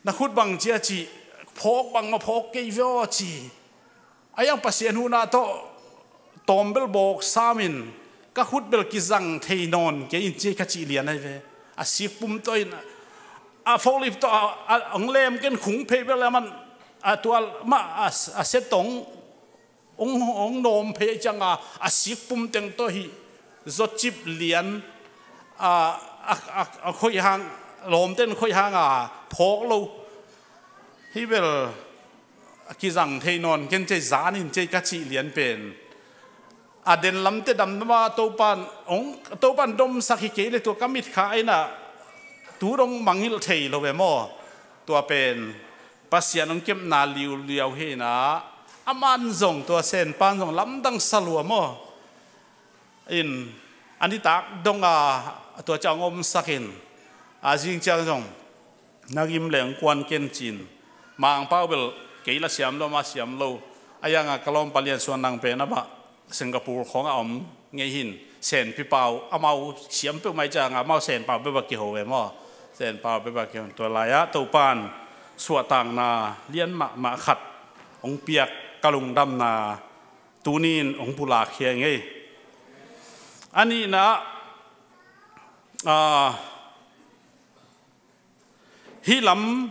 na khut bang cia cih, phawk bang ma phawk kei via aw ci. A yang Pasian huhna tawh tawm bel bawk samin ka khut bel kizang thei nawn kei in ci ka cih lian ai ve. A sik pum tawh in a forklift tawh a, a, hong lem ken khung phei bel a man a tual mah a, a set tawh hong, hong nawm phei cianga a sik pum teng tawh hi zawcip lian a, a, a, a khoih hang, lawmten khoih hanga phawk lo. Hi bel a kizang thei nawn ken cei zanin cei ka cih lian pen a den lamte damdama Topan hong, Topan domsak hi kei le tua ka mitkha inah tu dong mangngilh thei lo ve maw? Tua pen Pasian hong kepna liuliau hi inah a man zong tua senpan zong lamdang sa lua maw? In a nitak donga tua ciang omsakin a zing ciang zong na gim leng kuan ken cin. Mangpau bel kei la siam lo, ma siam lo. A yanga ka lawmpa lian suan nang pen amah Singapore khawng a om ngei hin. Senpi pau, amau siam peuhmah ciangah amau senpau beba kiho ve maw? Senpau beba kiho. Tua lai-ah Topan suahtakna lian mahmah khat hong piak, ka lungdamna tunin hong pulakkhia ing ei. A nihna ah, hih lam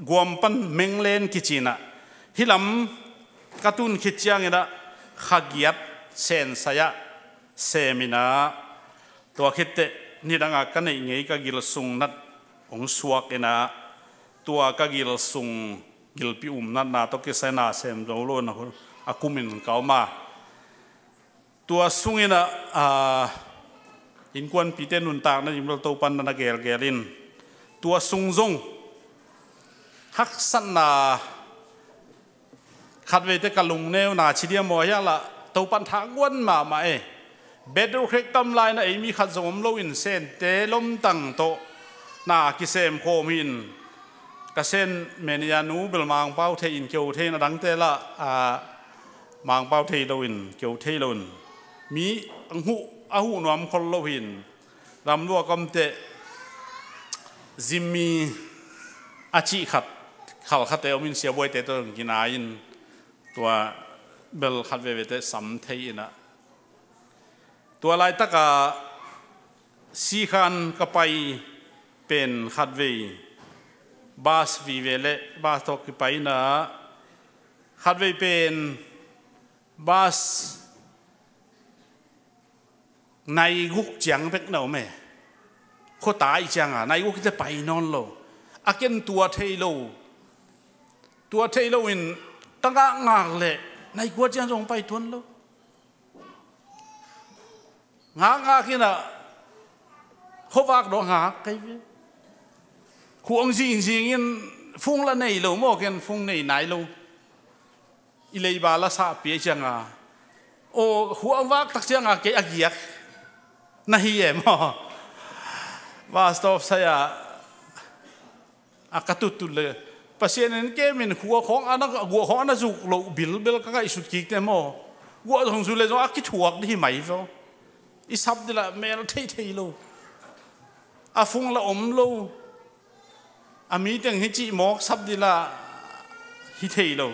guam pan Menglen kici-in ah, hih lam ka tun khit ciangin ah kha giat Sensai-ah sem in ah, tua khit teh nidangah ka neih ngei ka gil sung nat hong suak in ah, tua ka gil sung gilpi um natna tawh kisai na sem zo lo in a kumin ka om a. Tua sungin ah, aa, innkuanpihte nuntakna ding bel Topan na na gelgel in, tua sung zong haksatna, khatveite ka lungneuna ci diam maw, hiang lah Topan thangguan mahmah e. Bedrock hek tam lai-in ah ei mi khat zong om loin Sente lomtang tawh na kisem khawm hi in, ka Sen manager nu bel Mangpau thei in, keu thei in, a dangte lah, aa, Mangpau thei loin, keu thei loin, mi a huh, a huh nuam khol lo hi in, ramlua kom teh Zimmi a cih khat, khalkhate om in, siabuaite tawh kinai in, tua bel khat veve teh sam thei in ah. Tua laitakah Sikhan ka pai pen khatvei bus vive le bus tawh kipai in ah, khatvei pen bus nai guk ciang bek na om e. Khuata i cianga nai guk i te pai nawn lo. A ken tua thei lo. Tua thei lo in ka ngakngak leh nai kua ciang zong pai tuan lo. Ngakngak in ah khuavak dawh ngak kei ve. Khuang zingzing in fung la nei lo maw, ken fung nei nai lo. I leiba la sahpih cianga, aw, khuang vak tak cianga kei a giak na hi e maw? Bus stop sai-ah a ka tuttut le, Pasian in kemin khua khawng a na, guah khawng a na zuk loh bilbel ka ngaihsut kik te maw? Guah zong zuk le zong a kithuak dih hi mai zaw. I sap dih lah mel theithei lo. A fung la om lo. A mi teng hi cih mawk sap dih lah hi thei lo.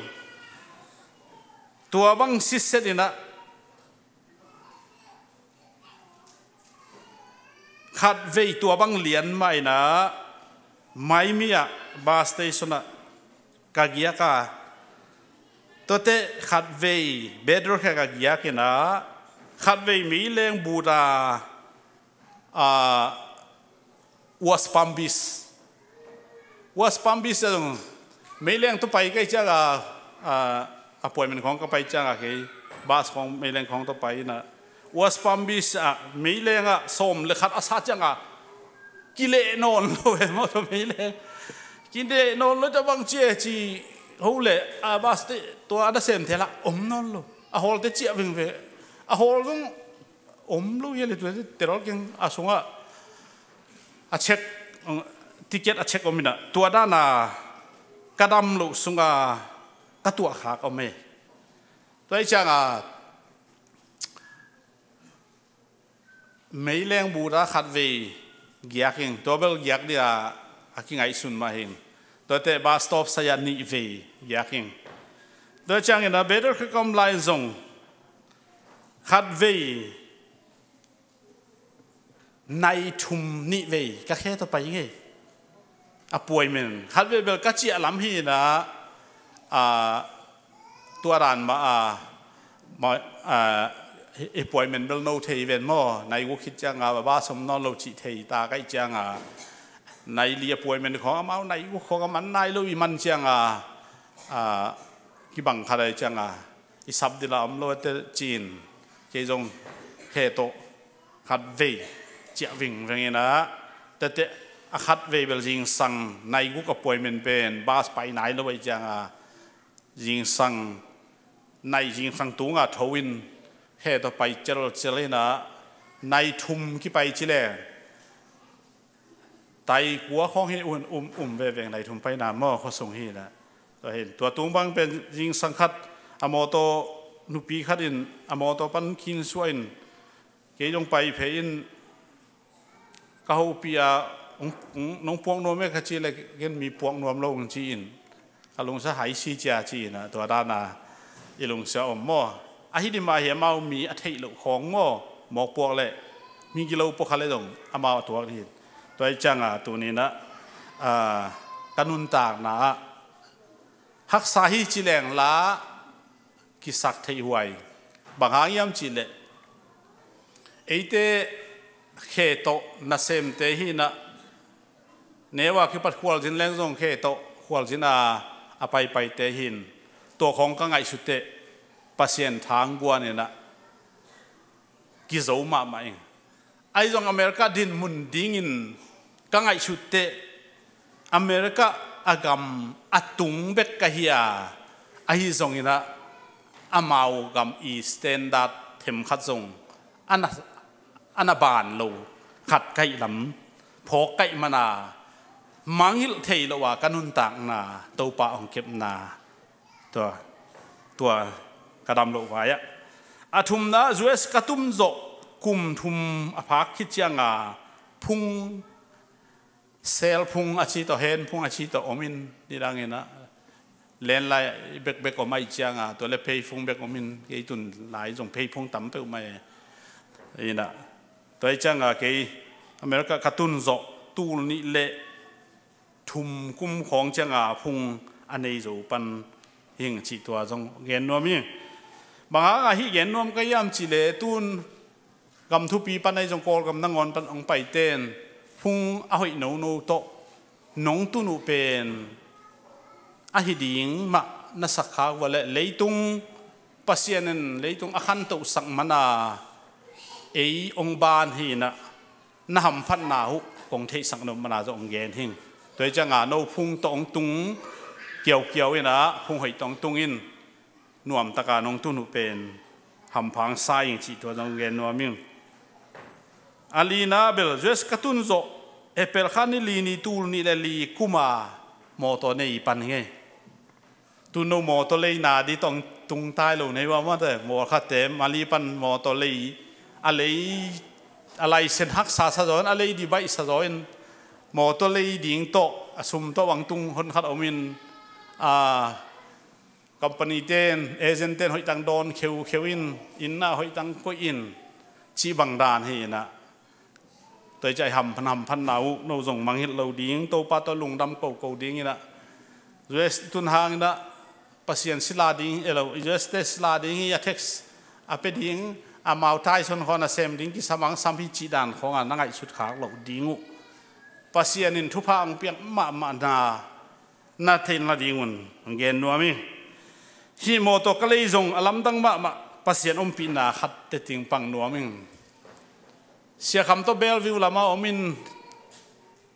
Tua bang sitset in ah, khatvei tua bang lian mah in ah, Maimi ah bus station ah ka giak a, tuate khatvei bedrock ah ka giak in ah, khatvei meileng but a, a, West Palm Beach. West Palm Beach ah zong meileng tawh pai ka hih cianga, a, appointment khawng ka pai cianga kei bus khawng meileng khawng tawh pai in ah, West Palm Beach ah meileng ah sawm le khat a sat cianga kileh nawn lo e maw, tua meileng. Kileh nawn lo, tua bang ci e ci ho leh, a, bus te tua a nasem te lah om nawn lo. A hawlte ciah vingveng. A hawl zong om lo hi a le, tua te tel keng a sungah a check, ticket a check om in ah, tua dana ka dam loh sunga ka tuahkhak om e. Tua hi cianga meileng buta khatvei giak in, tua bel giak dia a kingaihsun mah hi in. Tuate bus stop sai-ah nihvei giak in. Tua ciangin a better ka kom lai zong khatvei nai thum nihvei ka khe tawh pai ngei. Appointment khatvei bel ka ciah lam hi in ah, a, tua dan mah a, ma, a, appointment bel no thei ven maw, nai guk khit cianga bus om nawn lo cih thei ta ka hih cianga, nai li appointment khawng amau nai guk khawng a man nai lo i man cianga, a, kibang khat a hih cianga i sap dih lah om lo te ci-in, kei zong khe tawh khatvei ciah vingveng in ah, tuate a khatvei bel zingsang nai guk appointment pen bus pai nai lo a hih cianga, zingsang, nai zingsang tunga tho in khe tawh pai celcel in ah, nai thum kipai ci leng tai kua khawng hi un, um, um veve, nai thum paina maw, khuasung hi in ah. Tua hi in, tua tung bang pen zingsang khat a mawtaw, nupi khat in a mawtaw pan khin suah in, Kei zong pai phei in ka hopih a, "Nong puak nuam e," ka cih leh, "Ken mi puak nuam lo," ci-in ka lungsa hai si cia ci-in ah, tua dan a i lungsia om maw? Ahi ding mah hi, amau mi a theih loh khawng maw, mawk puak leh mi gilo pua kha leh zong amau a tuak ding hi. Tua hi ciang a tuni-in ah, ah, ka nuntakna ah haksa hi ci leng la kisak theih huai. Bang hang hiam cih leh eite khe tawh nasemte hi-in ah, neu a kipat khualzin leng zong khe tawh khualzin a, a paipaite hi-in, tua khawng ka ngaihsut teh Pasian thangguan in ah kizo mahmah ing. Ahi zong America dinmun dingin ka ngaihsut teh America a gam a tung bek ka hi a, ahi zongin ah amau gam i standard themkhat zong a na, a na ban lo khat ka hih lam phawk ka hih man a, mangngilh thei lo a ka nuntakna Topa hong kepna tua, tua ka dam loh vai ah. A thumna, U S ka tun zawh kum thum a phak khit ciang a phung, cell phung a ci tawh, hand phung a ci tawh om in, nidangin ah landline bekbek om ahih ciang a, tua leh pheiphung bek om in, kei tun lai zong pheiphung tam peuhmah in ah. Tua hi ciang a kei America ka tun zawh tul nih leh thum kum khawng ciang a phung a nei zo pan hing cih tua zong gen nuam hi. Bang hang a hih gen nuam ka hiam cih leh, tun gam thupi pan ahi zong Kawlgam nangawn pan hong paite'n phung a hoih nono tawh nong tun uh pen ahi ding mah na sak khak uh leh, leitung, Pasian in leitung a khantohsak man a, ei hong ban hi-in ah, na hamphatna uh kong theihsak nop man a zong hong gen hing. Tua hi ciang a no phung tawh hong tung kiaukiau in ah, phung hoih tawh hong tung in, nuamtak a nong tun uh pen hampha sa ing cih tua zong hong gen nuam ing. A lina bel, U S ka tun zawh April kha ni li ni tul nih leh li kum a mawtaw nei pan hi ing. Tun no mawtaw leina ding tawh hong tung tai lo nei uh a, mawtaw, mawtaw khatte Mali pan mawtaw lei, a lei, a license haksa sa zaw in, a lei ding baihsa zaw in, mawtaw lei ding tawh a sum tawh bang tung honkhat om in, a, company te'n, agent te'n hoih tak dawn kheukheu in, inn ah hoih tak koih in, cih bang dan hi-in ah, tua hi ciang a hamphatna uh no zong mangngilh lo ding, Topa tawh lungdam koko ding in ah, U S tun hang in ah Pasian sila ding, elo, U S te sila ding hi, a tax a pia ding, amau taison khawng a sem ding, kisam hang sam hi cih dan khawng a na ngaihsut khak loh ding uh, Pasian in thupha hong piak mahmahna na theihna ding un hong gen nuam hi. Hih mawtaw ka lei zong a lamdang mahmah, Pasian ompihna khat teh ting pang nuam ing. Siakham tawh Bellevue lam ah om in,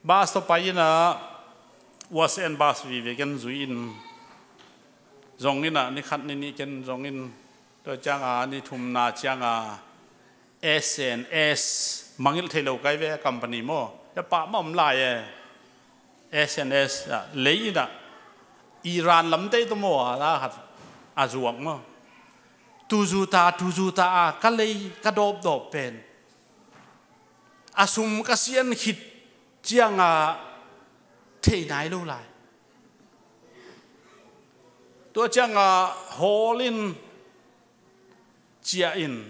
bus tawh pai in ah, West End bus vive ken zui in, zong in ah, ni khat ni nih ken zong in, tua ciang a ni thumna ciang a S and S, mangngilh thei lo kai ve, company maw, ya pah mah om lai e. S and S ah lei in ah, Iran lamte tawh maw, a la khat a zuak maw. Tuzuta, tuzuta a ka lei, ka dawpdawp pen a sum ka sian khit ciang a thei nai lo lai. Tua ciang a hawl in, ciah in,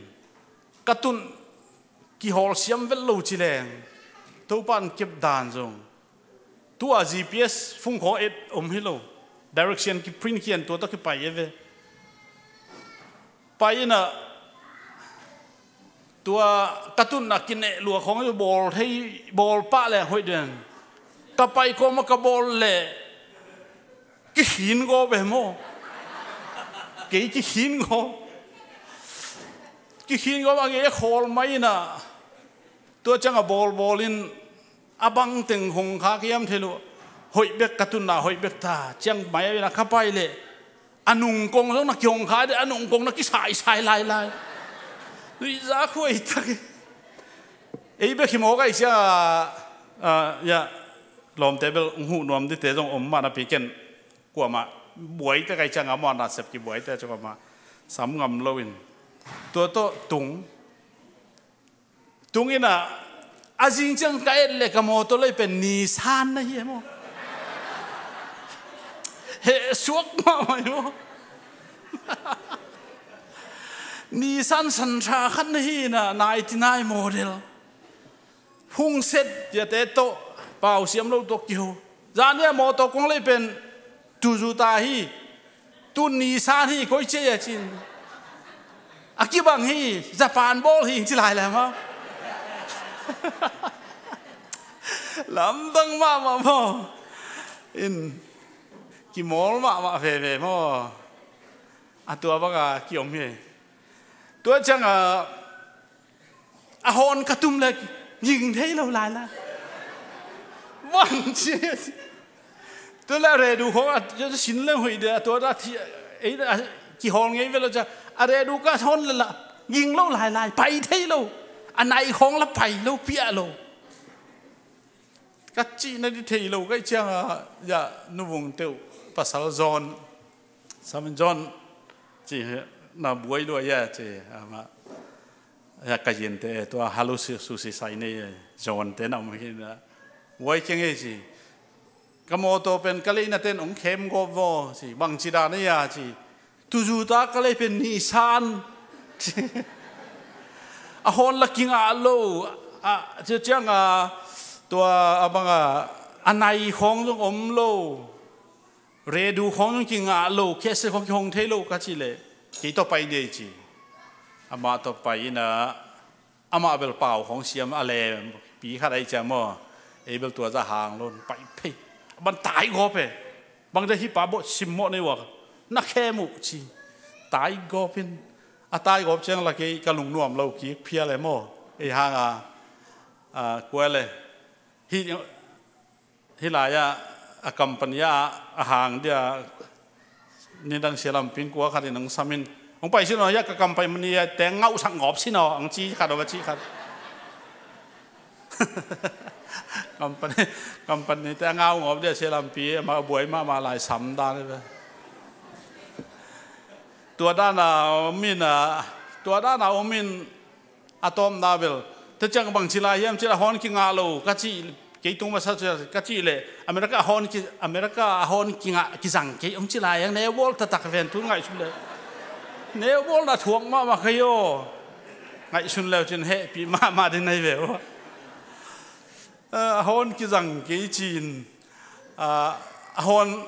ka tun kihawl siam vet lo ci leng, Topa in kep dan zong. Tu a G P S phung khawng et om hi lo. Direction kiprint khian tua tawh kipai e ve. Pai in ah, tua ka tunna kineh lua khawng hi, bawl thei, bawl pah leng hoih den. Ka pai kawm ah ka bawl leh kikhin gaw beh maw. Kei kikhin gaw. Kikhin gaw a ngei a khawl mai in ah. Tua ciang a bawlbawl in a bang teng hong kha kiam thei lo. Hoih bek ka tunna hoih bek ta. Ciang mai a in ah ka pai leh a nungkong zong na kihong kha deh, a nungkong na kisaisai lailai. Nuihza khuai tak hi. Ei bek hi mawk ahih ciang a, a, ya, lawmte bel hong huh nuam dite zong om mah napi ken kuamah buaite kai ciang a maw, nasep kibuaite ciang a maw, sam ngam lo in. Tua tawh tung. Tung in ah, a zing ciang ka et leh ka mawtaw lei pen Nissan na hi e maw. Heh suak mahmah hi maw. Nissan Sentra khat na hi in ah, ninety nine model. Hung set ciate tawh, pau siam lo tawh kiho. Zan ni a mawtaw kong lei pen Toyota hi. Tu Nissan hi, koi ci a cin. A kibang hi, Japan bawl hi, ci lai lai maw. Lamdang mahmah maw. In, kimawl mahmah veve maw. A tua bang a kiom hi. Tua ciang a, a hawn ka tum leh ging thei lo lai lai. Bang ci. Tu leh a redu khawng a sin leng hoih dia, tua dah thi, ei, a, kihawl ngei ve lo cia. A redu ka hawn leh la, ging lo lai lai, pai thei lo. A nai khawng la pai lo, piah lo. Ka cihna di thei lo, ka hih ciang a, ya, Nu Vung Teuh pasal John, Samin John, ci, na buai lua ya, ci, amah. Ya, ka yinte, tua halu si, su si sai nei, John te na om hi na. Buai keng e ci. Ka mawtaw pen ka leina ten ong khem gawp vaw, ci. Bang ci dan a ya, ci. Toyota ka lei pen Nissan. A hawn la kingah lo. A, cia ciang a, tua a bang a, a nai khawng zong om lo. Redu khawng zong kingah lo, kese khawng kihong thei lo ka cih leh, kei tawh pai dei ci. Amah tawh pai in a, amah bel pau khawng siam a lem, pi khat ahi ciam maw. Ei bel tua zah hang lo, pai phei. Ban tai gawp e. Bang dei hi pa bawh sim mawh nei ua. Na khem uh ci. Tai gawp in. A tai gawp ciang la kei ka lungnuam lo kik phial e maw. Ei hang a, a, kual e. Hi, Hih lai-ah a company ah a hang dia nidang sia lampi in kua khat in hong sam in, hong pai sin aw, hiah ka company ah teng ngauhsak ngawp sin aw, hong ci khat aw, va ci khat. Company, company te a ngau ngawp dia sia lampi, amah buai mahmah lai sam dan hi ve. Tua dan a om in a, tua dan a om in, a tawpna bel, tua ciang bang ci lai hiam cih leh a hawn kingah lo ka cih, kei tung masa cia ka cih leh, America a hawn ki, America a hawn kingah kizang kei om ci lai hiam, neubawl taktak ven tu ngaihsun leh. Neubawlna thuak mahmah kei aw. Ngaihsun leu cin hehpih mahmah ding na hi ve aw. A, a hawn kizang kei cin, a, a hawn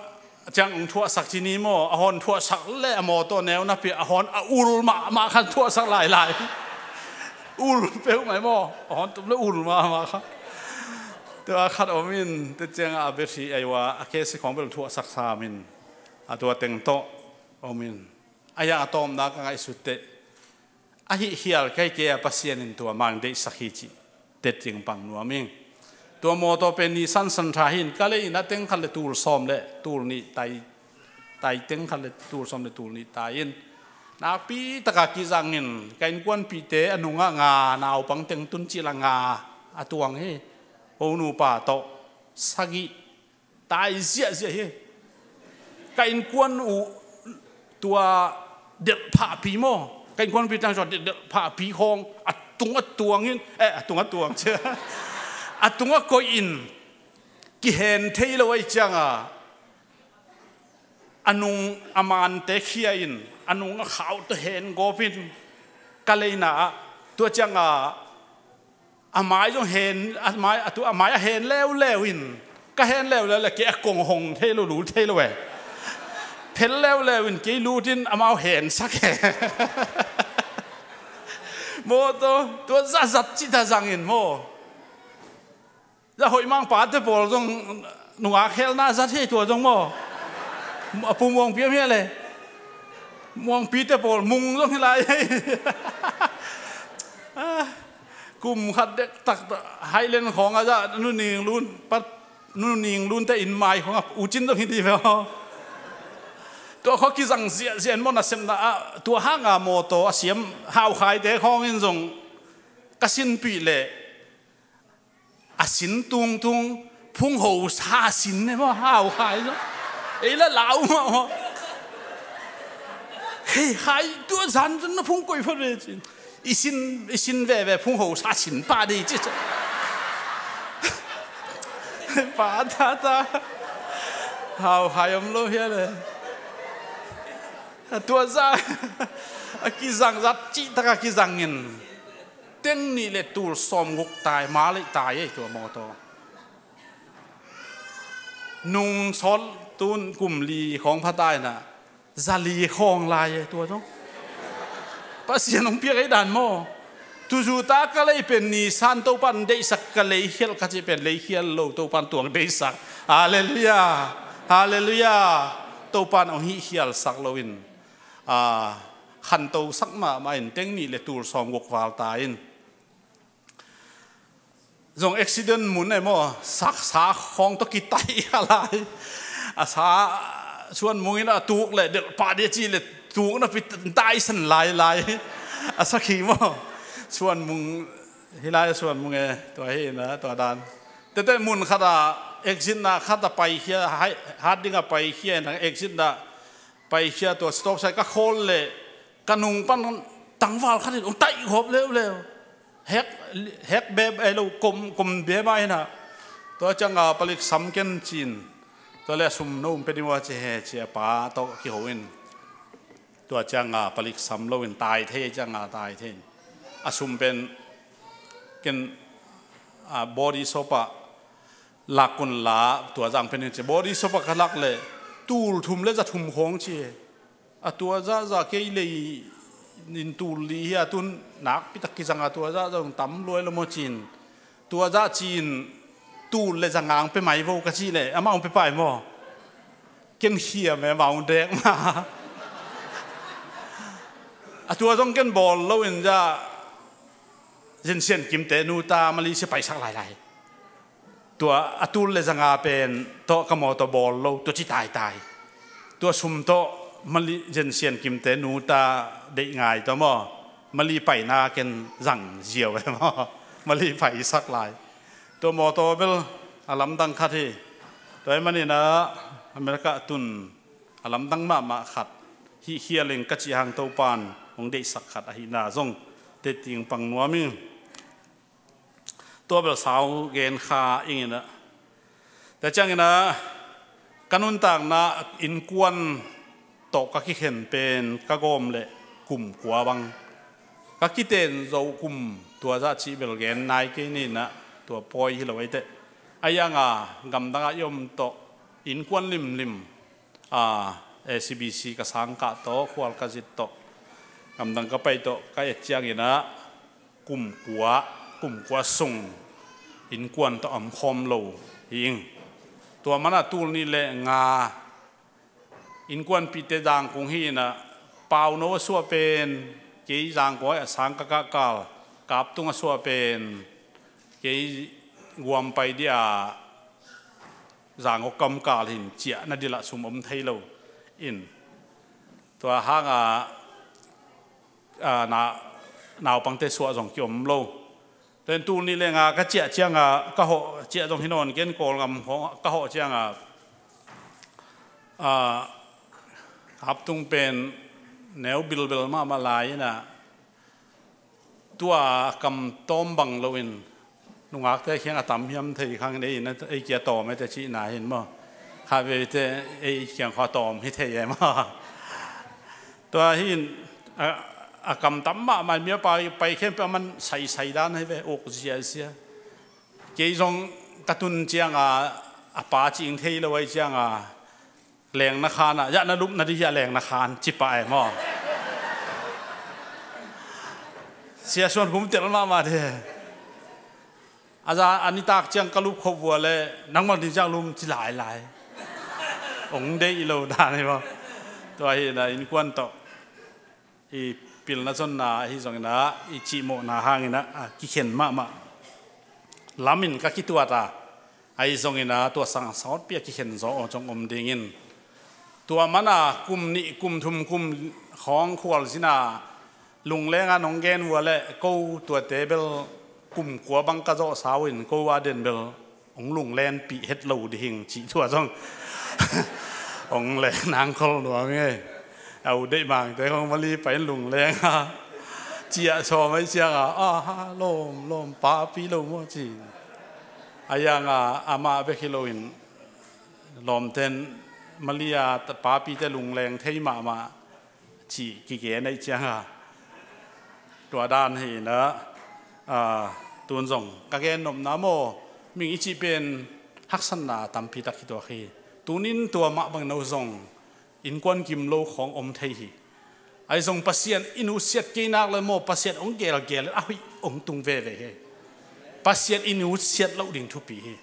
ciang hong thuahsak ci ni maw, a hawn thuahsak leh a mawtaw neu napi a hawn a ul mahmah khan thuahsak lailai. Ul peuh mai maw, a hawn tum leh ul mahmah khan. Tua khat om in, tua ciang a battery ahi ua, a kese khawng bel thuahsak sam in, a tua teng tawh om in. A hiang a tawpna ka ngaihsut teh, a hih khial kei kei a Pasian in tua mang deihsak hi cih tet cing pang nuam ing. Tua mawtaw pen Nissan Sentra hi in ka lei in a teng khat leh tul sawm leh tul nih tai, tai teng khat leh tul sawm leh tul nih tai in. Nakpi taka kizang in ka innkuanpihte a nungah nga, naupang teng tun cih lah nga a tuang hi. Ho nupa tawh sagih tai ziahziah hi. Ka innkuan uh tua delhphahpi maw? Ka innkuanpi tang tua delhphahpi khawng a tungah tuang in, eh, a tungah tuang cia. A tungah koih in kihen thei lo ahi ciang a, a nung a mante khia in, a nung a khau tawh hen gawp in ka leina ah, tua ciang a, a mai zong hen, a mai, a tu, a mai a hen leuleu in, ka hen leuleu leh kei a kong hong thei lo, lut thei lo e. Phel leuleu in kei lut in amau hensak e. Maw tua, tua zahzat cih ta zang in maw. Zah hoih mang pate pawl zong nungak khelna zat hi tua zong maw. A pu Muangpi om hi a le. Muangpite pawl mung zong hi lai. Ah, kum khat dektak Highland khawng a zah Nu Ning Lun, pat Nu Ning Lun te inn mai khawng a U Cin zong hi di ve aw. Tua khawng kizang ziahziah in maw, nasepna ah tua hang a mawtaw a siam Hau Khai te khawng in zong ka sinpih leh a sin tungtung phungho sa sin ne maw, Hau Khai zong. Ei la lau mah maw. Hei, Khai tua zan zan na phung koih phot ve cin. I sin, i sin veve phungho sa sin pah dih ci. Pa ta ta. Hau hai om lo hia le. Tua zah a kizang zat cih taka kizangin teng nih le tul sawmguk tai, ma leih tai ei tua mawtaw. Nung sawt tun kum li khawng pha tai na, za li khawng lai ei tua zong. Pasian hong piak ei dan maw? Tuzuta ka lei pen Nisan Topan deihsak ka lei khial ka cih pen lei khial lo Topan tuang deihsak. Halleluiah. Halleluiah. Topan hong hih khialsak loin, a, khantosak mahmah in teng nih le tul sawmguk val ta in. Zong accident mun ei maw, saksa khawng tawh kitai kha lai. A sa suan mungin a tuk le delh pah dih ci le tuk na pi taisan lai lai. A sakhi maw. Suan mung hi lai suan mung e tua hi na tua dan. Tete mun khat a exit na khat a paikhia, hat ding a paikhia na exit na paikhia tua stop sai ka khawl le ka nung pan tangval khat in ong taih gawp leuleu. Hek, hek beb ei lo kom, kom beb a ina. Tua cianga palik sam ken cin. Tua le a sum no um pe ding ua ci he ci a pa tawh kiho in. Tua cianga palik sam lo in tai thei cianga tai thei in. A sum pen ken, a, body shop a lak un la tua zang pen in ci body shop a ka lak le tul thum le za thum khawng ci. A tua zah zah kei lei in tul li hi a tun nakpi tak kizang a tua zah zah tam luai lo maw cin. Tua zah cin tul le za ngang pe mai vo ka ci le amah ong pe pai maw. Ken khiam e amah ong dek ma. A tua zong ken bawl lo in zah zinsian kimte nu ta Malaysia paisak lailai. Tua a tul le zanga pen tawh ka mawtaw bawl lo tua ci taitai. Tua sum tawh Mali zensian kimte nu ta deih ngai tawh maw Mali paina ken zang ziau e maw Mali paisak lai. Tua mawtaw bel a lamdang khat hi. Tua ahih maninah America tun a lamdang mahmah khat hih khialing ka cih hang Topan hong deihsak khat ahihna zong teting pang nuam ing. Tua bel sau gen kha inginah. Tua cianginah ka nuntakna innkuan tawh ka kikhen pen ka gawm le kum kua bang ka kiten zo kum tua zah cih bel gen nai kei ninah tua pawi hi lo eite. A ianga gamdangah i om tawh innkuan limlim a, A C B C ka sangkah tawh khual ka zit tawh gamdang ka pai tawh ka et cianginah kum kua, kum kua sung innkuan tawh a omkhawm lo hi ing. Tua manah tul nih le nga innkuanpihte Zangkung hi inah Pauno a suah pen kei Zangkung a sang ka kahkal Kaptung a suah pen kei guam pai dia Zangkung kamkal hin ciah na dilah sum om thei lo in tua hanga, a, na, naupangte suah zong kiom lo. Ten tul nih le nga ka ciah cianga ka hawh ciah zong hi nawn ken Kawlgam ka hawh cianga, a, Kaptung pen neu bilbel mahmah lai inah tua kam tawm bang loin nungakte khiang a tam hiam thei khang nei in ei kia tawm ete cihna hin maw khatvete ei khiang khaw tawm hi thei e maw. Tua hin a, a kam tam mahmah mi a pai, pai khem pe a man saisai dan hi ve uk ziazia. Kei zong ka tun cianga a pa cing thei lo ai cianga lengna khan ah yah na lupna dih hiah lengna khan cipah e maw. Sia suan hum tel mahmah de. A za a nitak ciang ka lup khop vua le nangmah ding ciang lum ci lailai. Ong deih lo dan hi maw. Tua hi na innkuan tawh i pilna zonna ahi zonginah i cihmawhna hanginah a kikhen mahmah lamin ka kituat a ahi zonginah tua sang sawtpi a kikhen zaw aw zong om dingin tua mana kum nih kum thum kum khawng khualzina lunglenga nong gen vua le ko tuate bel kum kua bang ka zawhsa uh in ko a den bel hong lunglenpih het lo dihing cih thua zong hong leng nangkhol nuam ing ei. A u deihmangte hong mali pai in lunglenga Ciah sawm ahi cianga, aha, lawm lawm, papi lo maw ci. A yanga amah bek hi loin lawmten Malia papite lungleng thei mahmah ci kigen ahi cianga, tua dan hi inah, a, tun zong ka gen nopna maw, ming i cih pen haksatna tampi tak hi tuak hi. Tunin tua mah bang no zong innkuan kim lo khawng om thei hi. Ahi zong Pasian i nusiat kei nak le maw, Pasian hong gelgel a hoih hong tung veve hi. Pasian i nusiat loh ding thupi hi.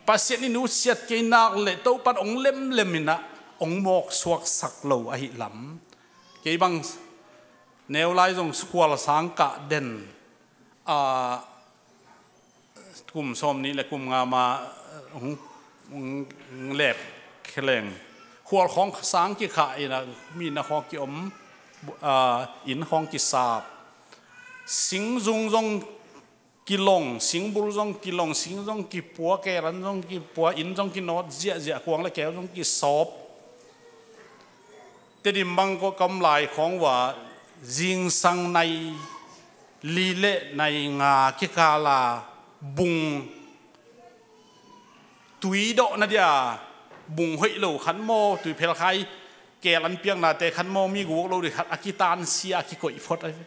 Pasian i nusiat kei nak le Topan hong lemlem inah hong mawk suaksak lo ahi lam. Kei bang neu lai zong khual sang kah den, a, kum sawm nih le kum nga ma, hong, hong lep kheleng. Khual khawng sang kikhah inah, mi na khawng kiom, a, inn khawng kisap. Singzung zong kilong, singbul zong kilong, sing zong kipua, keran zong kipua, inn zong kinawt ziahziah, kuang le keu zong kisawp. Tedim bang ko kam lai khawng ua, zingsang nai li le nai nga kikala bung tui dawh na dia, bung hoih lo khat maw, tui phelkhai kel an piaknate khat maw, mi guk lo dih khat a kitansia a kikoih phot ahi.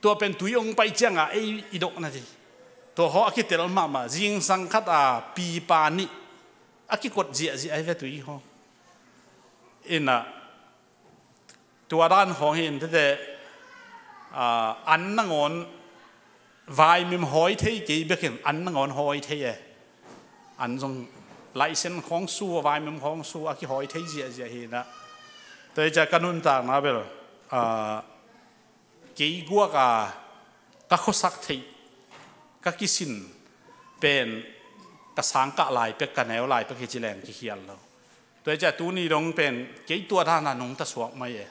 Tua pen tui hong pai cianga ei i dawh na dih. Tua haw a kitel mahmah, zingsang khat a pipa nih a kikot ziahziah ahi ve tui haw. Inah tua dan khawng hi in tete, a, an nangawn vaimim hawi thei kei bekin an nangawn hawi thei e. An zong laisen khawng su, vaimim khawng su a kihawi thei ziahziah hi inah. Tua hi ciah ka nuntakna bel, a, kei guak a ka khuasak theih, ka kisin pen ka sangkah lai pek, ka neu lai pek hi ci leng kikhial lo. Tua hi ciah tuni dong pen kei tua dana nungta suak mai e.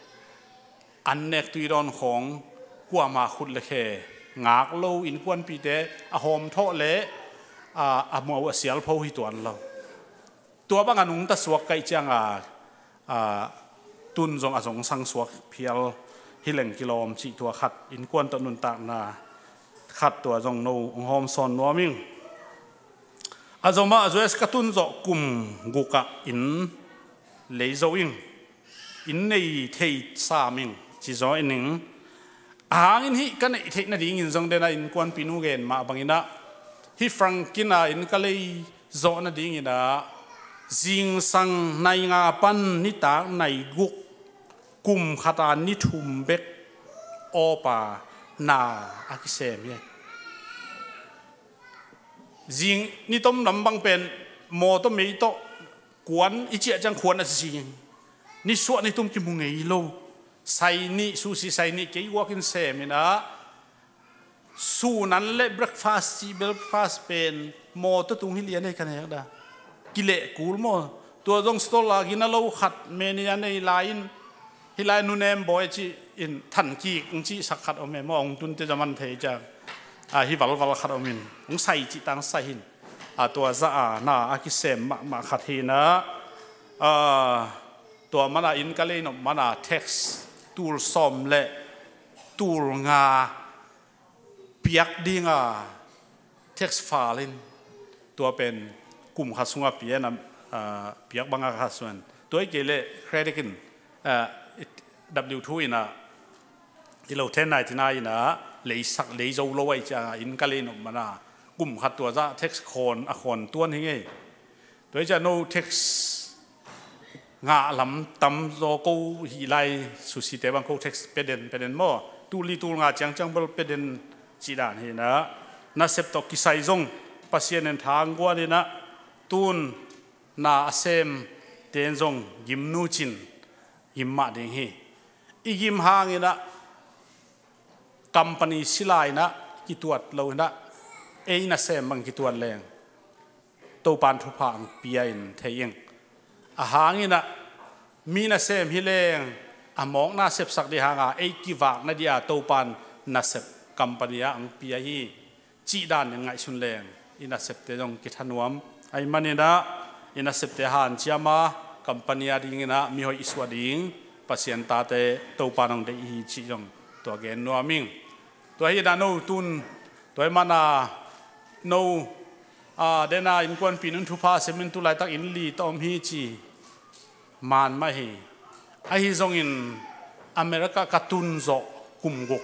An nek tui dawn khawng kuama khut le khe ngak lo, innkuanpite a hawm thawh le, a, a mau a sialpho hi tuan lo. Tua banga nungta suak kaih cianga, a, tun zong a zongsang suak phial hi leng kilawm cih tua khat, innkuan tawh nuntakna khat tua zong no hong hawm sawn nuam ing. A zomah a zues ka tun zawh kum gukah inn lei zo ing, inn nei thei sam ing ci zaw in ing. A hangin hih ka neih theih nadingin zong dena innkuanpi nu gen mah banginah hih Frankin a inn ka lei zawh nadinginah zingsang nai nga pan nitak nai guk kum khata ni thum bek awpa na a kisem hi. Zing ni tom lam bang pen mawtaw mei tawh kuan i ciah ciang khuan a zing. Ni suah ni tum kimu ngei lo. Sai nih, sushi sai nih kei guakin sem inah, sunan le breakfast cih breakfast pen mawtaw tung hi lian ei ka nek da. Kileh kul maw. Tua zong stall a gina lo khat mania nei lai in, hih lai nunem bawi cih in than kik hong cihsak khat om e maw, hong tunte zaman thei ciang, a, hih valval khat om in hong sai cih tang sai hin, a, tua zah a na a kisem mahmah khat hi inah, a, tua mana inn ka lei nop mana tax tul sawm le tul nga piak dinga tax file in, tua pen kum khat sunga pian a, a, piak banga khat suan. Tua i kei le credit in, a, W two inah i lo ten ninety-nine inah leisak lei zo lo ahi cianga inn ka lei nop mana kum khat tua zah tax khawn a khawn tuan hi ngei. Tua hi ciah no tax ngah lam tam zaw ko hih lai, sushi te bang ko tax pia den pia den maw. Tul li tul nga ciangciang bel pia den cih dan hi inah, nasep tawh kisai zong Pasian in thang guan inah tun na a sem ten zong gim nucin gim mah ding hi. I gim hang inah company sila inah kituat lo inah ei nasem bang kituat leng Topan thupha ang pia in thei ing. A hang inah mi nasem hi leng a mawkna sepsak dih hanga ei kivak na dih a Topan nasep company ah ang pia hi. Cih dan in ngaihsun leng i nasepte zong kithanuam ahi maninah i nasepte hanciama company a dinginah mihoih i suah ding Pasian tate Topan ang deih hi cih zong tua gen nuam ing. Tua hi na no tun, tua hi mana no, a, dena innkuanpih nun thupha simin tu laitak inn li tawh om hi ci man mah hi. Ahi zongin America ka tun zawh kum guk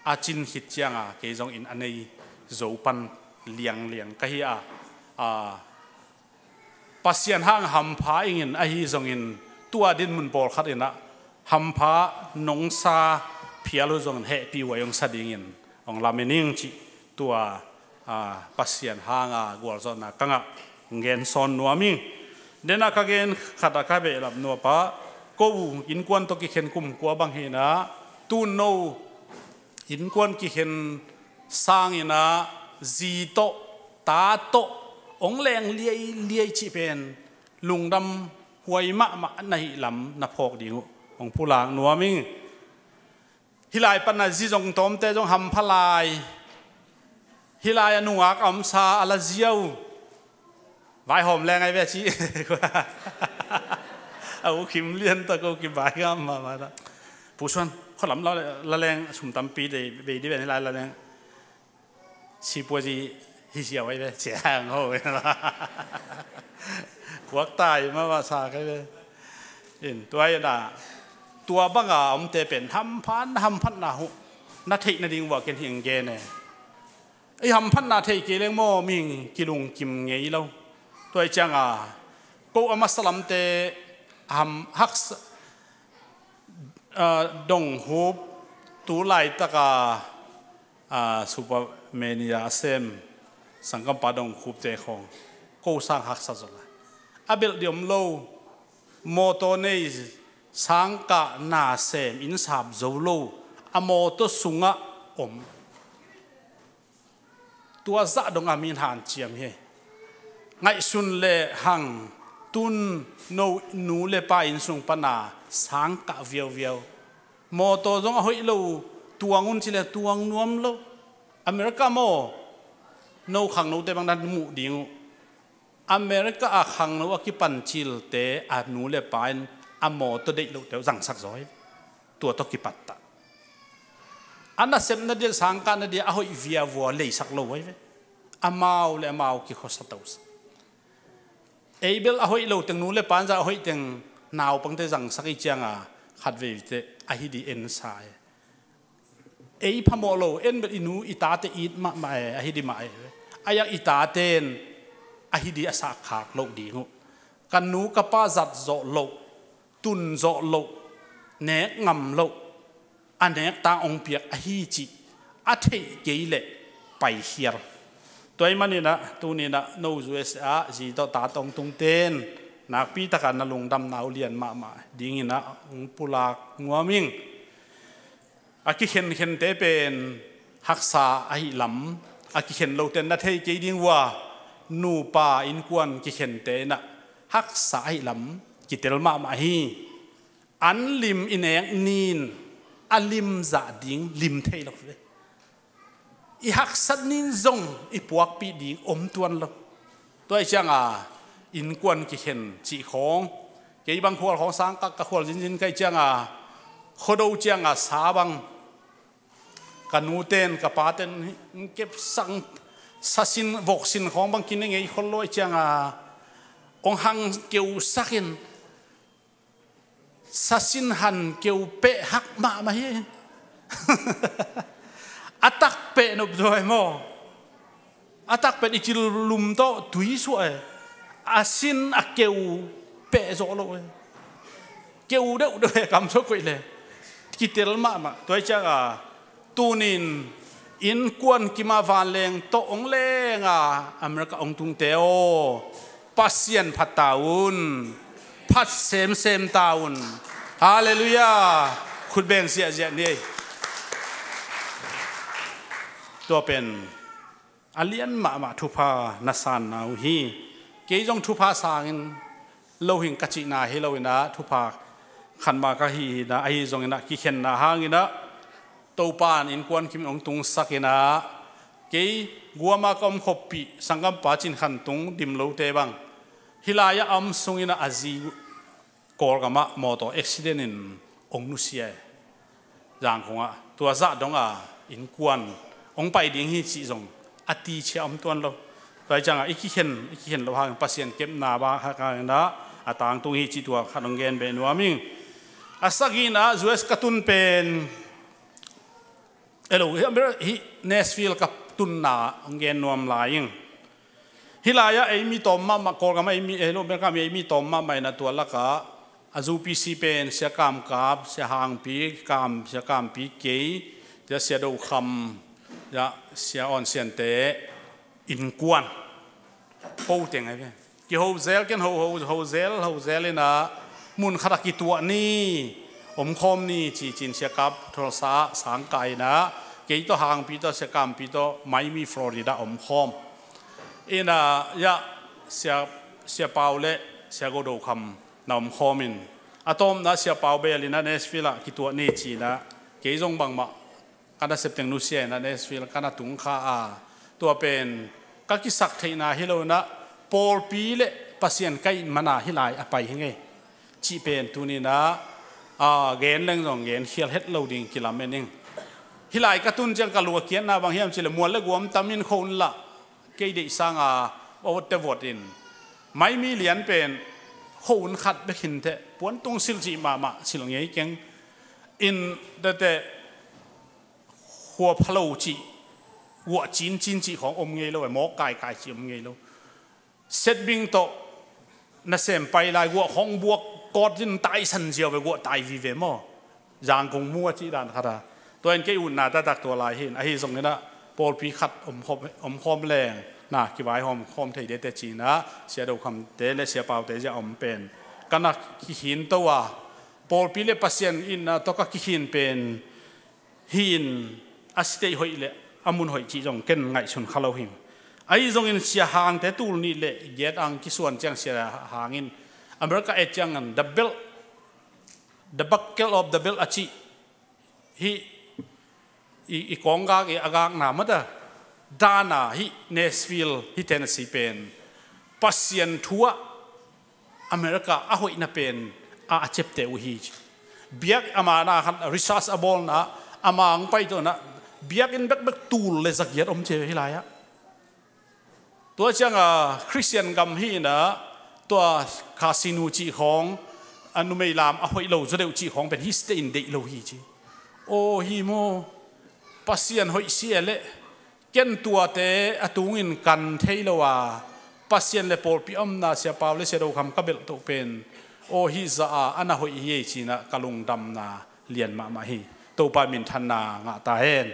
a cin khit cianga kei zongin a nei zo pan liangliang ka hi a, a, Pasian hang hampha ingin ahi zongin tua dinmun pawlkhat inah hampha nong sa phial uh zongin hehpih uh a hong sa dingin hong lamen ing cih tua, a, Pasian hanga gualzawhna ka ngah hong gen sawn nuam ing. Dena ka gen khat a ka behlap nuapa ko uh innkuan tawh kikhen kum kua bang hinah tun no innkuan kikhen sanginah zi tawh ta tawh hong leng liailiai cih pen lungdam huai mahmah na hih lam na phawk ding uh hong pulak nuam ing. Hih lai pana zi zong tawmte zong hampha lai. Hih lai a nungak a omsa a la ziau vaihawm leng ai ve ci. A u khim lian ta ko ki bai ngam mahmah ta. Pusuan khualam la leng sum tampi dei bei di ven hih lai la leng. Sipuazi hi siau ai ve ciang ho. Kuak tai mama sa kai ve. In tua ina tua banga omte pen hamphan hamphatna hu na theih nading vua ken hi ang gen e. Ei hamphatna theih kei leng maw ming kilungkim ngei lo. Tua i cianga ko a masalamte ham haksa, a, donghup tu laitaka, a, Supermania a sem sangkampa dongkhupte khawng ko sang haksa zaw lai. A belh diom lo mawtaw nei sangkah na sem innsap zo lo a mawtaw sungah om. Tua zah dongah min hanciam hi. Ngaihsun le hang tun no nu le pa innsung pana sangkah viauviau. Mawtaw zong a hoih lo tuang un cile tuang nuam lo. America maw no khangnote bang na muh ding uh. America a khangno a kipan cilte a nu le pa in a mawtaw deih lohte uh zangsak zaw hi. Tua tawh kipattah a nasepna dia sangkahna dia a hoih viavua leisak lo ahi ve. Amau le amau kikhuasa tosa. Ei bel a hoih lo teng nu le pa in zah a hoih teng naupangte zangsak i cianga khatveite ahi di ensa e. Ei phamawh lo en bel i nu i tate it mahmah e ahi di mah e. A iang i tate in ahi di a sahkhak loh ding uh. Ka nu ka pa zat zawh loh tun zawh loh nek ngam loh a nek tang ong piak ahi cih a theih kei leh paikhial. Tua i maninah tuninah no U S A ah zi tawh ta tawng tungten nakpi taka na lungdamna uh lian mahmah dinginah ong pulak nuam ing. A kikhenkhente pen haksa ahi lam a kikhen lote na thei kei ding uh a nupa innkuan kikhente inah haksa ahi lam kitel mahmah hi. An lim i nek nin a lim zah ding lim thei lo ve. I haksat nin zong i puakpih ding om tuan lo. Tua i cianga innkuan kikhen cih khawng kei bang khual khawng sangkak ka khual zinzin kai cianga khuado cianga sa bang ka nuten ka paten kepsang sasin voksin khawng bang kine ngei khol lo i cianga ong hang keusakin sasin han keu peh hak mahmah hi. A tak peh nop zaw e maw? A tak peh i cil lum tawh tui suah e. A sin a keu peh zawh lo e. Keu deuhdeuh e kam suah koih le kitel mahmah tua i cianga tunin innkuan kima vanleng tawh ong lenga America ong tungte aw Pasian phat ta un. Phat semsem ta un. Halleluiah. Khutbeng ziahziah ni ei. Tua pen a lian mahmah thupha na sanna uh hi. Kei zong thupha sangin lo hing ka cihna hi loinah thupha khanma ka hi hinah ahi zonginah kikhenna hanginah Topan innkuan kim ong tungsakinah kei guama ka om khoppih sanggampa cin khan tung dim lote bang hilai a om sunginah a zi Kawlgamah mawtaw accident in ong nusia e. Zangkhungah tua zah donga innkuan hong pai ding hi cih zong a tichia om tuan lo. Tua hi ciangah i kikhen, i kikhen loh hangin Pasian kepna bang hangin ah a tangtung hi cih tua khat hong gen beh nuam ing. A sagihna ah U S ka tun pen, elo, hih Nashville ka tunna hong gen nuam lai ing. Hih lai-ah ei mi tawm mahmah, Kawlgam ah ei mi, eh, America mi ei mi tawm mahmah in a tua lakah a U P C pen Sia Kam Kap, Sia Hangpi, Kam, Sia Kampi kei, tia Sia Do Kham, tia Sia Awn Sian te innkuan po teng ahi ve. Kiho zel, ken ho, ho, ho zel, ho zel in ah mun khat ah kituah ni, omkhawm ni ci-in Sia Kap Tulsa ah sang kai in ah, kei tawh Hangpi tawh Sia Kampi tawh Miami, Florida omkhawm. In ah, ya, Sia, Sia Pau le Sia Go Do Kham na omkhawm in, a tawpna Sia Pau bel in ah Nashville ah kituah ni ci-in ah, kei zong bangmah ka nasep teng nusia in ah Nashville ka na tung kha a, tua pen ka kisaktheihna hi lo in ah, pawlpi le Pasian ka it man a hih lai a pai hi ing ei cih pen tuni in ah, a, gen leng zong gen khial het lo ding kilamen ing. Hih lai ka tun ciang ka lua kiatna bang hiam cih leh mual le guam tam in kho un la, kei deih sanga a votte vot in, Miami lian pen kho un khat bek hi inteh, puan tung sil cih mahmah, sil ngei keng in, tua teh khua pha lo cih, guah cincin cih khawng om ngei lo, mawk kaikai cih om ngei lo. Setbing tawh nasem pai lai, guah khawng buak kawt in taisan ziau ve, guah tai vive maw. Zangkong mu a cih dan khat a. Tua in kei utna taktak tua lai hi in, ahi zong in ah pawlpi khat omkhawm, omkhawm leng na kivaihawm khawm thei dete ci-in ah Sia Do Kham te le Sia Pau te zia om pen ka na kikhin to a, pawlpi le Pasian itna tawh ka kikhin pen hi in, a state hoih le a mun hoih cih zong ken ngaihsun kha lo hi. Ahi zongin Sia Hang te tul nih le giat ang kisuan ciang Sia Hang in America et ciangin the belt, the buckle of the belt a cih, hih i, i kawnggak i a gakna mata dana hih Nashville, hih Tennessee pen Pasian thu ah America a hoihna pen a, a ciapteh uh hi ci. Biak ama na khat research a bawlna, ama hong paitawhna, biakinn bekbek tul le zagiat om ci hi lai-ah. Tua ciangah Khristian gam hi in ah, tua casino cih khawng, a numei lam a hoih lo zaw deuh cih khawng pen hih state in deih lo hi ci. Aw hi maw, Pasian hoih sia leh ken tuate a tungin kan thei lo a, Pasian le pawlpi omna Sia Pau le Sia Do Kham ka belh toh pen, aw hih zah a, a na hoih hi ei ci-in ah ka lungdamna lian mahmah hi. Topa minthanna ngah ta hen.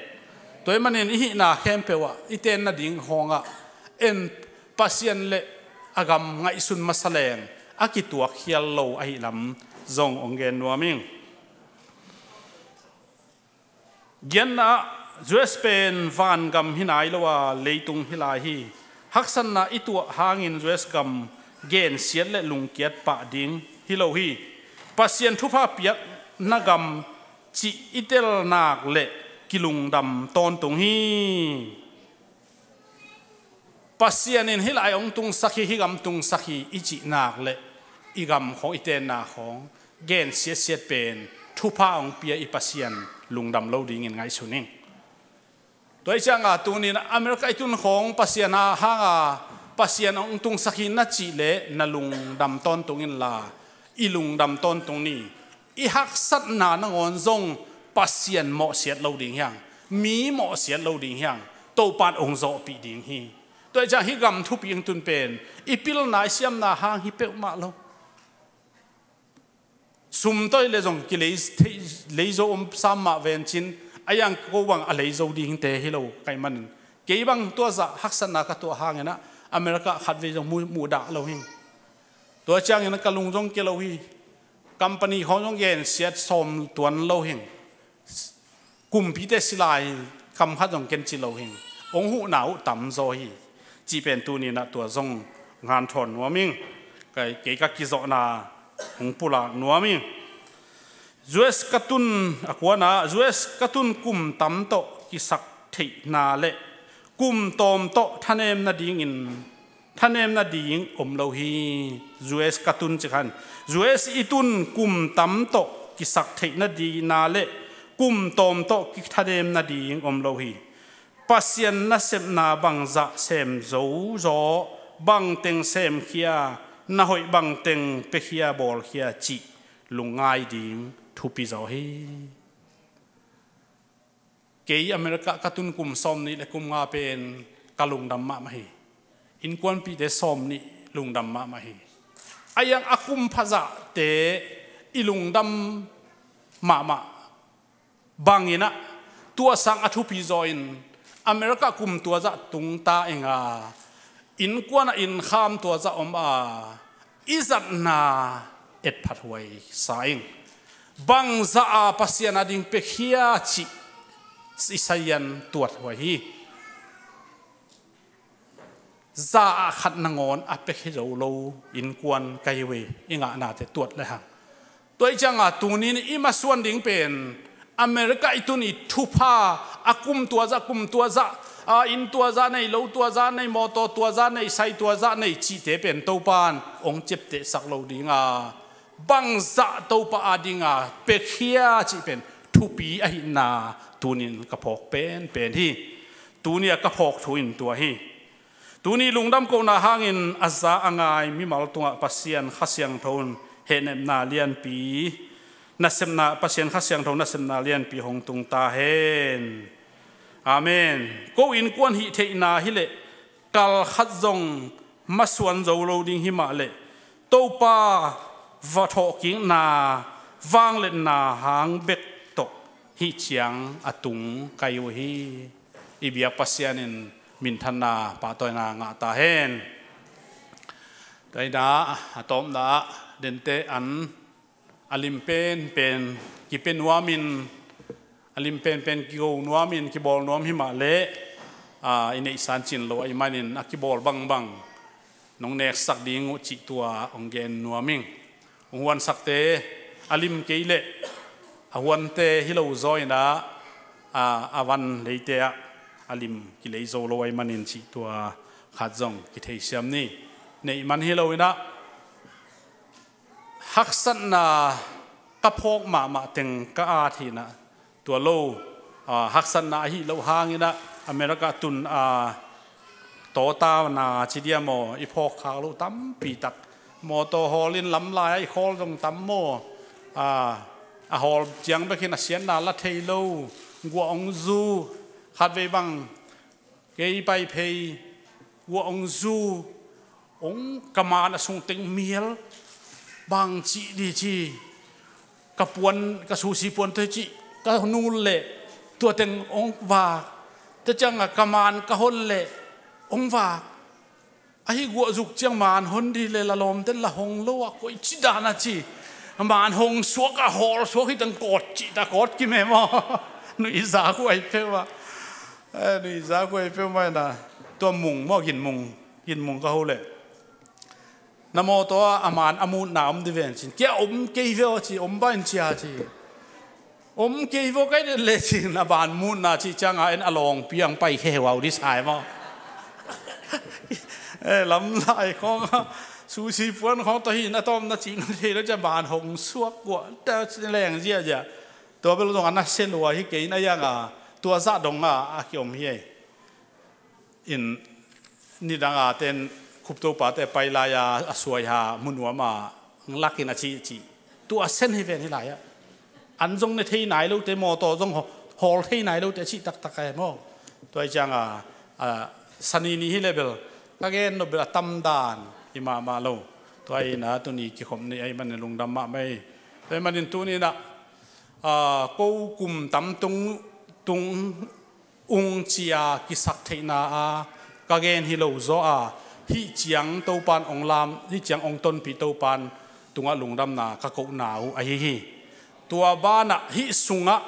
Tua ahih manin i hihna khempeuh ah, i tenna ding khawngah en Pasian le a gam ngaihsun masa leng a kituak khial lo ahih lam zong hong gen nuam ing. Giatna ah, U S pen vangam hi nai lo a, leitung hi lai hi. Haksatna i tuah hangin U S gam gensiat le lungkiat pah ding hi lo hi. Pasian thupha piakna gam cih i tel nak leh kilungdam tawntung hi. Pasian in hih lai hong tungsak hi, hih gam tungsak hi i cih nak leh i gam khawng, i tenna khawng gen siatsiat pen thupha hong pia i Pasian lungdam lo dingin ngaihsun ing. Tua hi cianga tunin America i tun khawng Pasian a hanga Pasian hong tungsak hi na cih leh na lungdam tawntung inla, i lungdam tawntung ni. I haksatna nangawn zong Pasian mawhsiat lo ding hiang, mi mawhsiat lo ding hiang, Topan hong zawhpih ding hi. Tua hi ciang hih gam thupi hong tun pen i pilna, i siamna hang hi peuhmah lo. Sum toi le zong kilei thei, leizo om sam mah vencin, a yang ko bang a leizo dingte hi lo ka hih manin, kei bang tua zah haksatna ka tuah hangin ah America khatvei zong mu, muhdah lo hing. Tua ciangin ka lung zong kia lo hi. Company khawng zong gensiat sawm tuan lo hing. Kumpite silai kam khat zong ken ci lo hing. Hong huhna uh tamzaw hi. Cih pen tuninah tua zong hanthawn nuam ing. Kei, kei ka kizawhna hong pulak nuam ing. U S ka tun a kuanah, U S ka tun kum tam tawh kisak theihna le kum tawm tawh thanem nadingin, thanem nading om lo hi. U S ka tun cikhan, U S i tun kum tam tawh kisak theih nadingna le kum tawm tawh kithadem nading om lo hi. Pasian nasepna bangzah sem zo zaw, bangteng semkhia, na hoih bangteng piakhia bawlkhia cih lungngai ding thupi zaw hi. Kei America ka tun kum sawm nih le kum nga pen ka lungdam mahmah hi. Innkuanpihte sawm nih lungdam mahmah hi. A iang a kum phazahte i lungdam mahmah banginah, tua sang a thupi zaw in America kum tuazah tungta inga, innkuan a innkham tuazah om a, i zatna etphat huai sa ing. Bangzah a Pasian a ding piakhia cih i sayan tuat huai hi. Za ah khat nangawn a piakhia zo lo innkuan ka hi uh hi, i ngahnate tuat lehang. Tua i cianga tuni-in i masuan ding pen America i tun i thupha, a kum tuazah, kum tuazah, a inn tuazah nei, lo tuazah nei, mawtaw tuazah nei, sai tuazah nei cihte pen Topan hong ciaptehsak lo dinga, bangzah Topa a dinga piakhia cih pen thupi ahihna tunin ka phawk penpen hi. Tuni a ka phawk thu in tua hi. Tuni lungdam kohna hangin a za a ngai mimal tungah Pasian Kha Siangtho in hehnepna lianpi, nasepna, Pasian Kha Siangtho nasepna lianpi hong tung ta hen. Amen. Ko innkuan hih theihna hileh kal khat zong masuan zo lo ding hi mah leh, Topa va thawhkikna, vangliatna hang bek tawh hih ciang a tung ka hi uh hi. I biak Pasian in minthanna pahtawina ngah ta hen. Tua hi-in ah, a tawpna ah dente an a lim penpen kipia nuamin, a lim penpen kigo nuamin, kibawl nuam hi mah leh, a, i neihsan cin lo ahih manin a kibawl bangbang nong neksak ding uh cih tua hong gen nuam ing. Hong huansakte a lim kei leh a huante hi lo zaw in ah, a, a van leite ah a lim kilei zo lo ahih manin cih tua khat zong kitheisiam ni. Neih man hi lo in ah, haksatna ka phawk mahmah teng ka at hi-in ah, tua lo, a, haksatna ahi loh hangin ah America tun a, tawtana ci diam aw, i phawk khak loh tampi tak, mawtaw hawlin lamlai ah i khawl zong tam maw, a, a hawl ciang bekin a siatna la thei lo, guah hong zu, khatvei bang kei pai phei, guah hong zu, hong ka man a sung teng mial, bang cih di ci, ka puan, ka susi puan tawh cih ka nul leh tua teng hong vak, tua ciangah ka man ka hon leh hong vak. Ahi guah zuk ciang man hon di leh la lawmte la hong lo ah koi ci dan a ci. Man hong suak a hawl suak hi teng kawt cih ta kawt kim e maw. Nuihzak uh ahi peuh ah. Eh, nuihzak uh ahi peuh mah in ah. Tua mung maw, ginmung, ginmung ka ho leh, na mawtaw ah a man a mutna om di ven cin. Kia om kei ve aw ci, om bain cia ci. Om kei vua kai den le cin, a ban mutna cih cianga en a lawngpi ang pai kheu au di sai maw. Eh, lamlai khawng a, susi puan khawng tawh hi na tawm na cih na thei lo cia ban hong suak kuah ta leng ziazia. Tua bel zong a na se lua hi kei na ianga, tua zah dong a, a kiom hi ei. In nidang a ten khupto pate pai lai-a a suaiha munuam a lakin a cihcih tua sen hi ven hi lai-ah. An zong ne thei nai lote, mawtaw zong haw-, hawl thei nai lote a cih taktak a hi maw. Tua hi cianga, a, sani ni hi le bel ka gen nop bel a tamdan hi mahmah lo. Tua hi na tuni kikhop ni ahi manin lungdam mahmah hi. Tua hi manin tuni na, a, ko kum tam tung, tung ung cia kisak theihna a ka gen hi lo zaw a, hih ciang Topan ong lam, hih ciang ong tonpih Topan tungah lungdamna ka kohna uh ahi hi. Tua banah hih sungah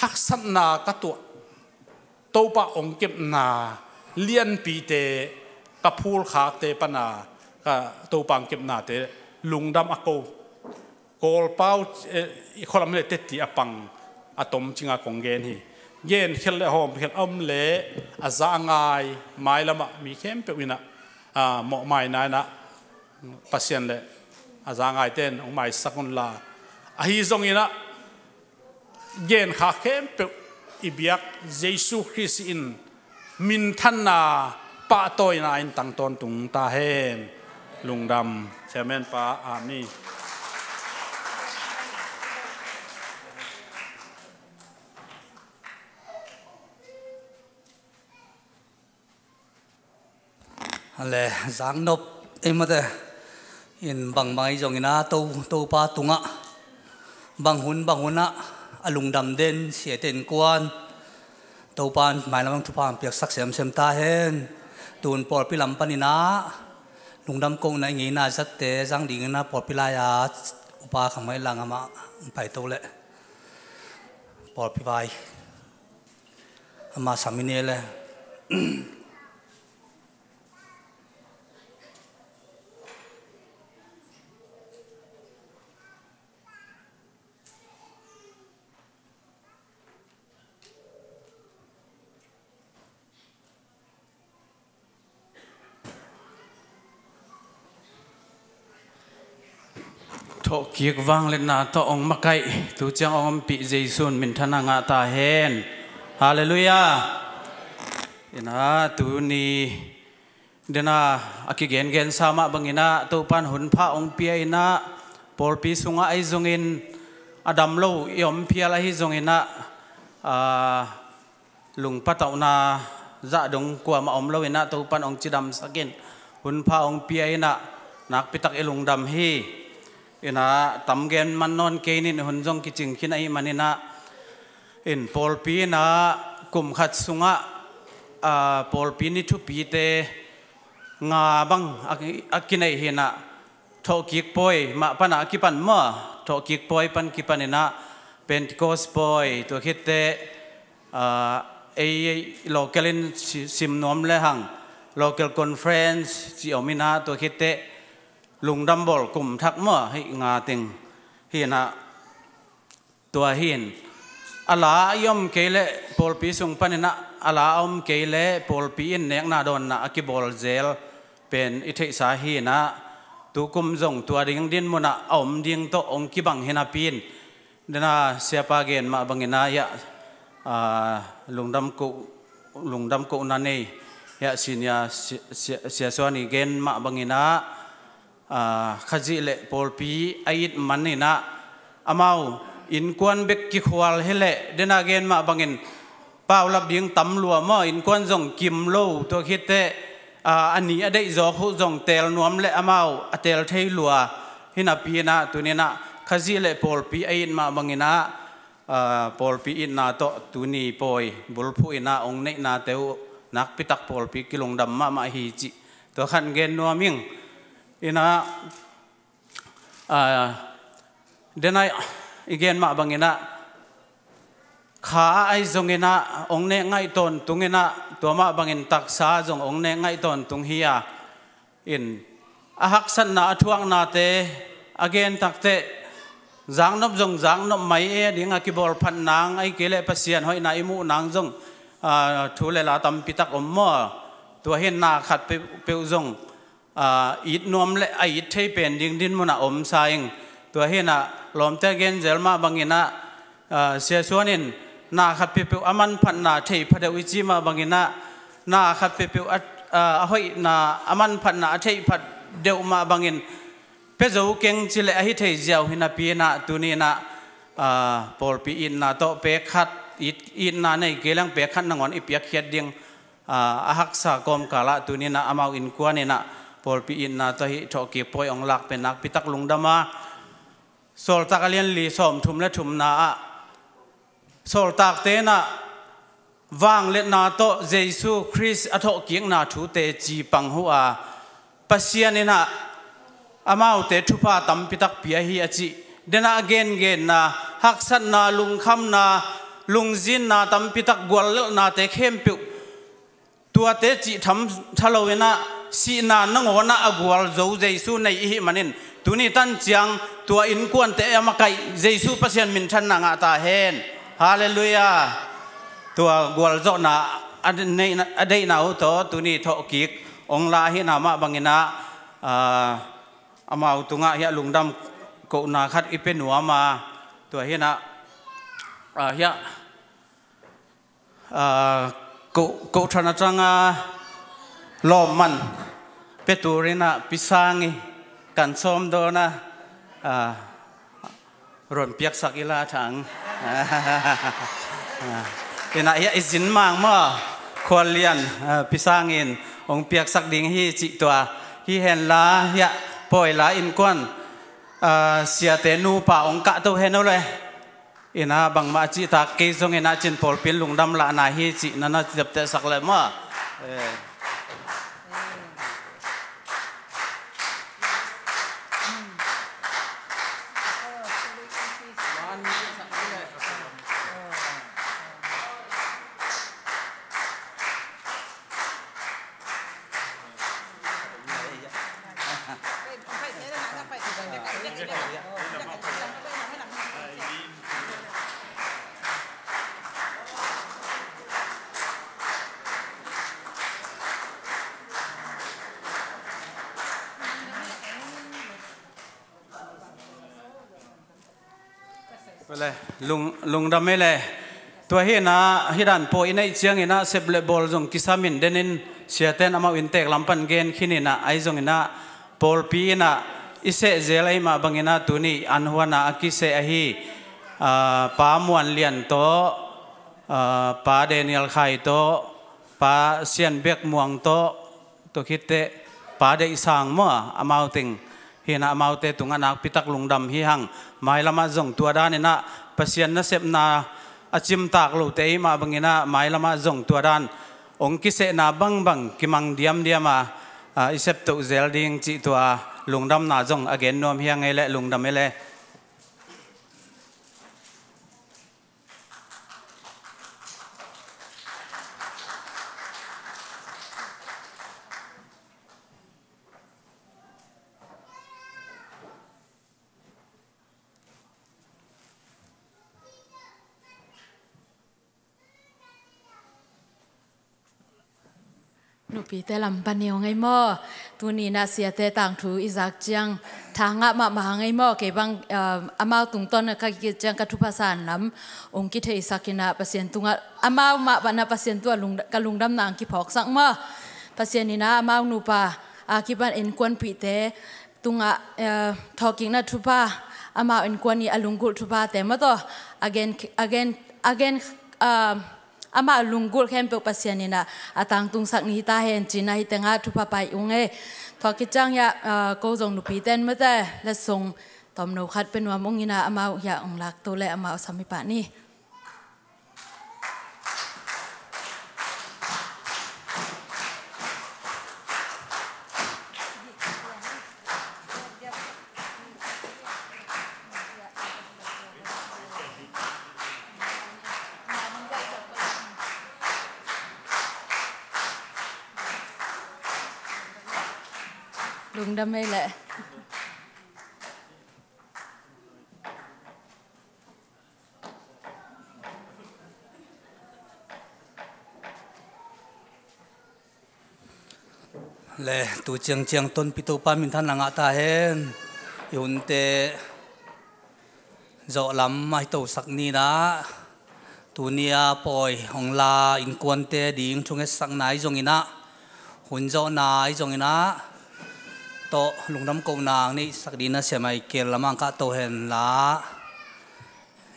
haksatna ka tuah, Topa ong kepna lianpite ka phulkhakte pana ka Topa ong kepnate lungdam a ko. Kawlpau, eh, i khualam le tetti a pang a tom cinga kong gen hi. Gen khel le a hawm khel a om le a za a ngai mailamah mi khempeuh inah, a, mawhmaina inah Pasian le a za a ngaite in hong maisak unla. Ahi zong inah genkha khempeuh i biak Jesu Khrist in minthanna, pahtawina in tang tawntung ta hen. Lungdam. Chairman pa, amen. Ale, zaknop ei mate. In bangbang ei zongin ah To, Topa tungah bang hun bang hunah a lungdam den siate innkuan Topa in mailam thupha hong piaksak semsem ta hen. Tun pawlpi lam panin ah lungdam kohna i ngeina zatte zang dingin ah pawlpi lai-a Upa Kham Ngaih Lang amah hong paito leh pawlpi vai ama sam i ne le. Thawhkik vangliatna tawh hong makaih, tu ciang hong ompih Jesu in minthanna ngah ta hen. Halleluiah. Inah tuni dena a kigengensa mah banginah Topa in hunpha hong pia inah pawlpi sungah ahi zongin a dam lo i om phial ahi zonginah, a, lungpatauhna zah dong kuamah om lo inah Topa in hong cidamsak in hunpha hong pia inah nakpitak i lungdam hi. Inah tam gen man nawn kei nin, hun zong kicing khin ahih maninah in pawlpi inah kum khat sungah, a, pawlpi ni thupite nga bang a, a kineih hinah, thawhkik pawi mah panah a kipan maw, thawhkik pawi pan kipan inah Pentecost pawi, tua khitteh, a, ei, ei local in si-, sim nuam le hang local conference ci om inah, tua khitteh lungdam bawl kum thak maw, hih nga teng hinah. Tua hin a la i om kei leh pawlpi sung paninah a la a om kei leh pawlpi in nekna dawnna a kibawl zel pen i theihsa hinah, tukum zong tua ding din munah a om ding tawh hong kibang hinapi in, dena siapa gen mah banginah hiah, a, lungdam koh, lungdam kohna nei hiah senior sia, sia, sia Suan i gen mah banginah, a, Khazih le pawlpi a it maninah amau innkuan bek kikhual hileh dena gen mah bangin paulap ding tam lua maw, innkuan zong kim lo, tua khitteh, a, a ni a deih zawk huh zong teel nuam le amau a teel thei lua hinapi inah tuninah Khazih le pawlpi a it mah banginah, a, pawlpi itna tawh tuni pawi bulphuh inah hong neihnate uh nakpitak pawlpi kilungdam mahmah hi cih tua khan gen nuam ing. Inah, a, dena i gen mah banginah kha a ahi zonginah hong nek ngaih tawntung inah tua mah bangin taksa zong hong nek ngaih tawntung hi a, in a haksatna a thuaknate a gen takteh zaknop zong zaknop mai e ding a kibawl phat nang ahi kei leh Pasian hoihna i muh nang zong, a, thu le la tampitak om maw. Tua hin na khat peuhpeuh zong, a, it nuam le a it thei pen ding din munah om sa ing. Tua hinah lawmte gen zel mah banginah, a, Sia Suan in na khat peuhpeuh a manphatna thei phadeuh i ci mah banginah na khat peuhpeuh a, a, a hoihna a manphatna a theih phadeuh mah bangin pia zo keng ci leh ahi thei ziau hinapi inah tuninah, a, pawlpi itna tawh pek khat, it, itna nei kei leng pek khat nangawn i piakkhiat ding, a, a haksa kawmkalah tuninah amau innkuan inah pawlpi itna tawh hih thawhkik pawi hong lak pen nakpitak lungdam a, Sawltak a lian li sawmthum le thumna ah sawltakte inah vangliatna tawh Jesu Khrist a thawhkikna thute ci pang huh a, Pasian inah amaute thupha tampitak pia hi a cih dena a gengenna, haksatna, lungkhamna, lungzinna tampitak guallelhnate khempeuh tuate cih tham tha lo inah sihna nangawnah a gualzo Jesu nei i hih manin tuni tan ciang tua innkuante a makaih Jesu Pasian minthanna ngah ta hen. Halleluiah. Tua gualzawhna a neihna, a deihna uh tawh tuni thawhkik hong la ahihna mah banginah, a, amau tungah hiah lungdam kohna khat i pia nuam a, tua hinah Ah, hiah, ah, ko, ko than atanga lawmman peturinah pisangi kan sawm dawnah, ah, ron piaksak i la thang. Inah hiah i zin mang maw, khuallian, ah, pisangin hong piaksak ding hi cih tua hi henla, hiah pawila innkuan, ah, siate nupa hong kahto hen aw le. Inah bangmah cihtak kei zong inah Chin pawlpi in lungdam lahna hi cih na na ciaptehsak le maw. Eh. Lung, lungdam ei le. Tua hinah hih dan pawi i neih cianginah sep le bawl zong kisamin denin siaten amau inntek lam pan gen khininah ahi zonginah pawlpi inah i sehzel ahi mah banginah tuni an huana a kiseh ahi, ah, Pa Muan Lian tawh, ah, Pa Daniel Khai tawh, Pa Sian Bek Muang tawh, tua khitteh Pa Deih Sang maw, amau teng hinah amaute tungah nakpitak lungdam hi hang. Mailamah zong tua daninah Pasian nasepna a cimtak lote i mah banginah mailamah zong tua dan hong kisehna bangbang kimang diamdiam a, a, i septoh zel ding cih tua lungdamna zong a gen nuam hi hang ei le, lungdam ei le. Nupite lam pan ni hong ei maw? Tuni inah siate tangthu i zak ciang thangah mahmah hang ei maw? Kei bang, eh, amau tungtawn ka kik ciang ka thupha san lam hong kitheisak inah Pasian tungah amau mah banah Pasian tungah lung, ka lungdamna hong kiphawksak maw? Pasian inah amau nupa a kipan innkuanpihte tungah, eh, thawhkikna thupha, amau innkuan i a lunggulh thuphate maw tawh a gen, a gen, a gen, ah, amah lunggulh khempeuh Pasian inah a tangtungsak ni hi ta hen cinah hih tengah thupha pai ung e. Tua khit ciang hiah, ah, ko zong nupite in mate letsong tomno khat pia nuam ung inah amau hiah hong lakto le amau sam hi pah ni. Lungdam ei le. Le, tu ciangciang tonpi Topa minthan a ngah ta hen. I hunte zawh lam a hi tosak ninah tuni a pawi hong la innkuante ding thungetsakna ahi zonginah, hun zawhna ahi zonginah tawh lungdam kohna neihsak ding nasem a i kel lamang kah to henla.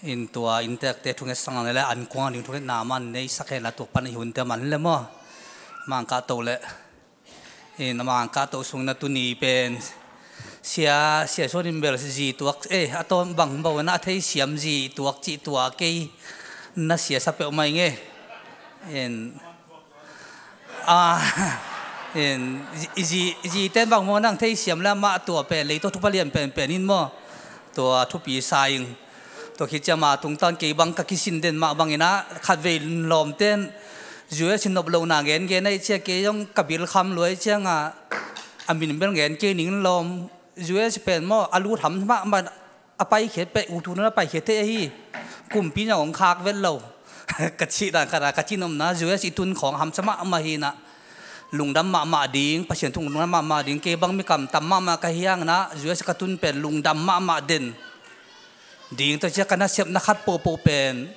In tua inntekte thungetsak nang le an kuang ding thungetna man neihsak henla tua pan i hunte man le maw? Mangkah to le. In a mangkah to sung na tuni pen sia, sia suan in bel zi tuak, eh, a tawm bang bo na a thei siam zi tuak cih tua kei na sia sa peuh mai nge. In Ah, in, i zi, i zi ten bang maw nang thei siam le amah tua pen lei tua thupa lian penpen in maw? Tua thupi sa ing. Tua khit ciang amah tungtawn kei bang ka kisin den mah banginah khatvei lawm ten U S in nop lohna gen gen ahi ciang kei zong ka bil kham luai ciangah a min bel gen kei ning lawm. U S pen maw a lut ham mahmah a paikhiat peh, u tu na paikhiat thei ahi. Kumpi na hong khak vet lo. Ka cih dan khat a ka cih nopna U S i tun khawng hamsa mahmah hinah lungdam mahmah ding, Pasian tung lungdam mahmah ding, kei bang mikam tam mahmah ka hiangnah U S ka tun pen lungdam mahmah den ding. Tua cia ka nasepna khat pohpoh pen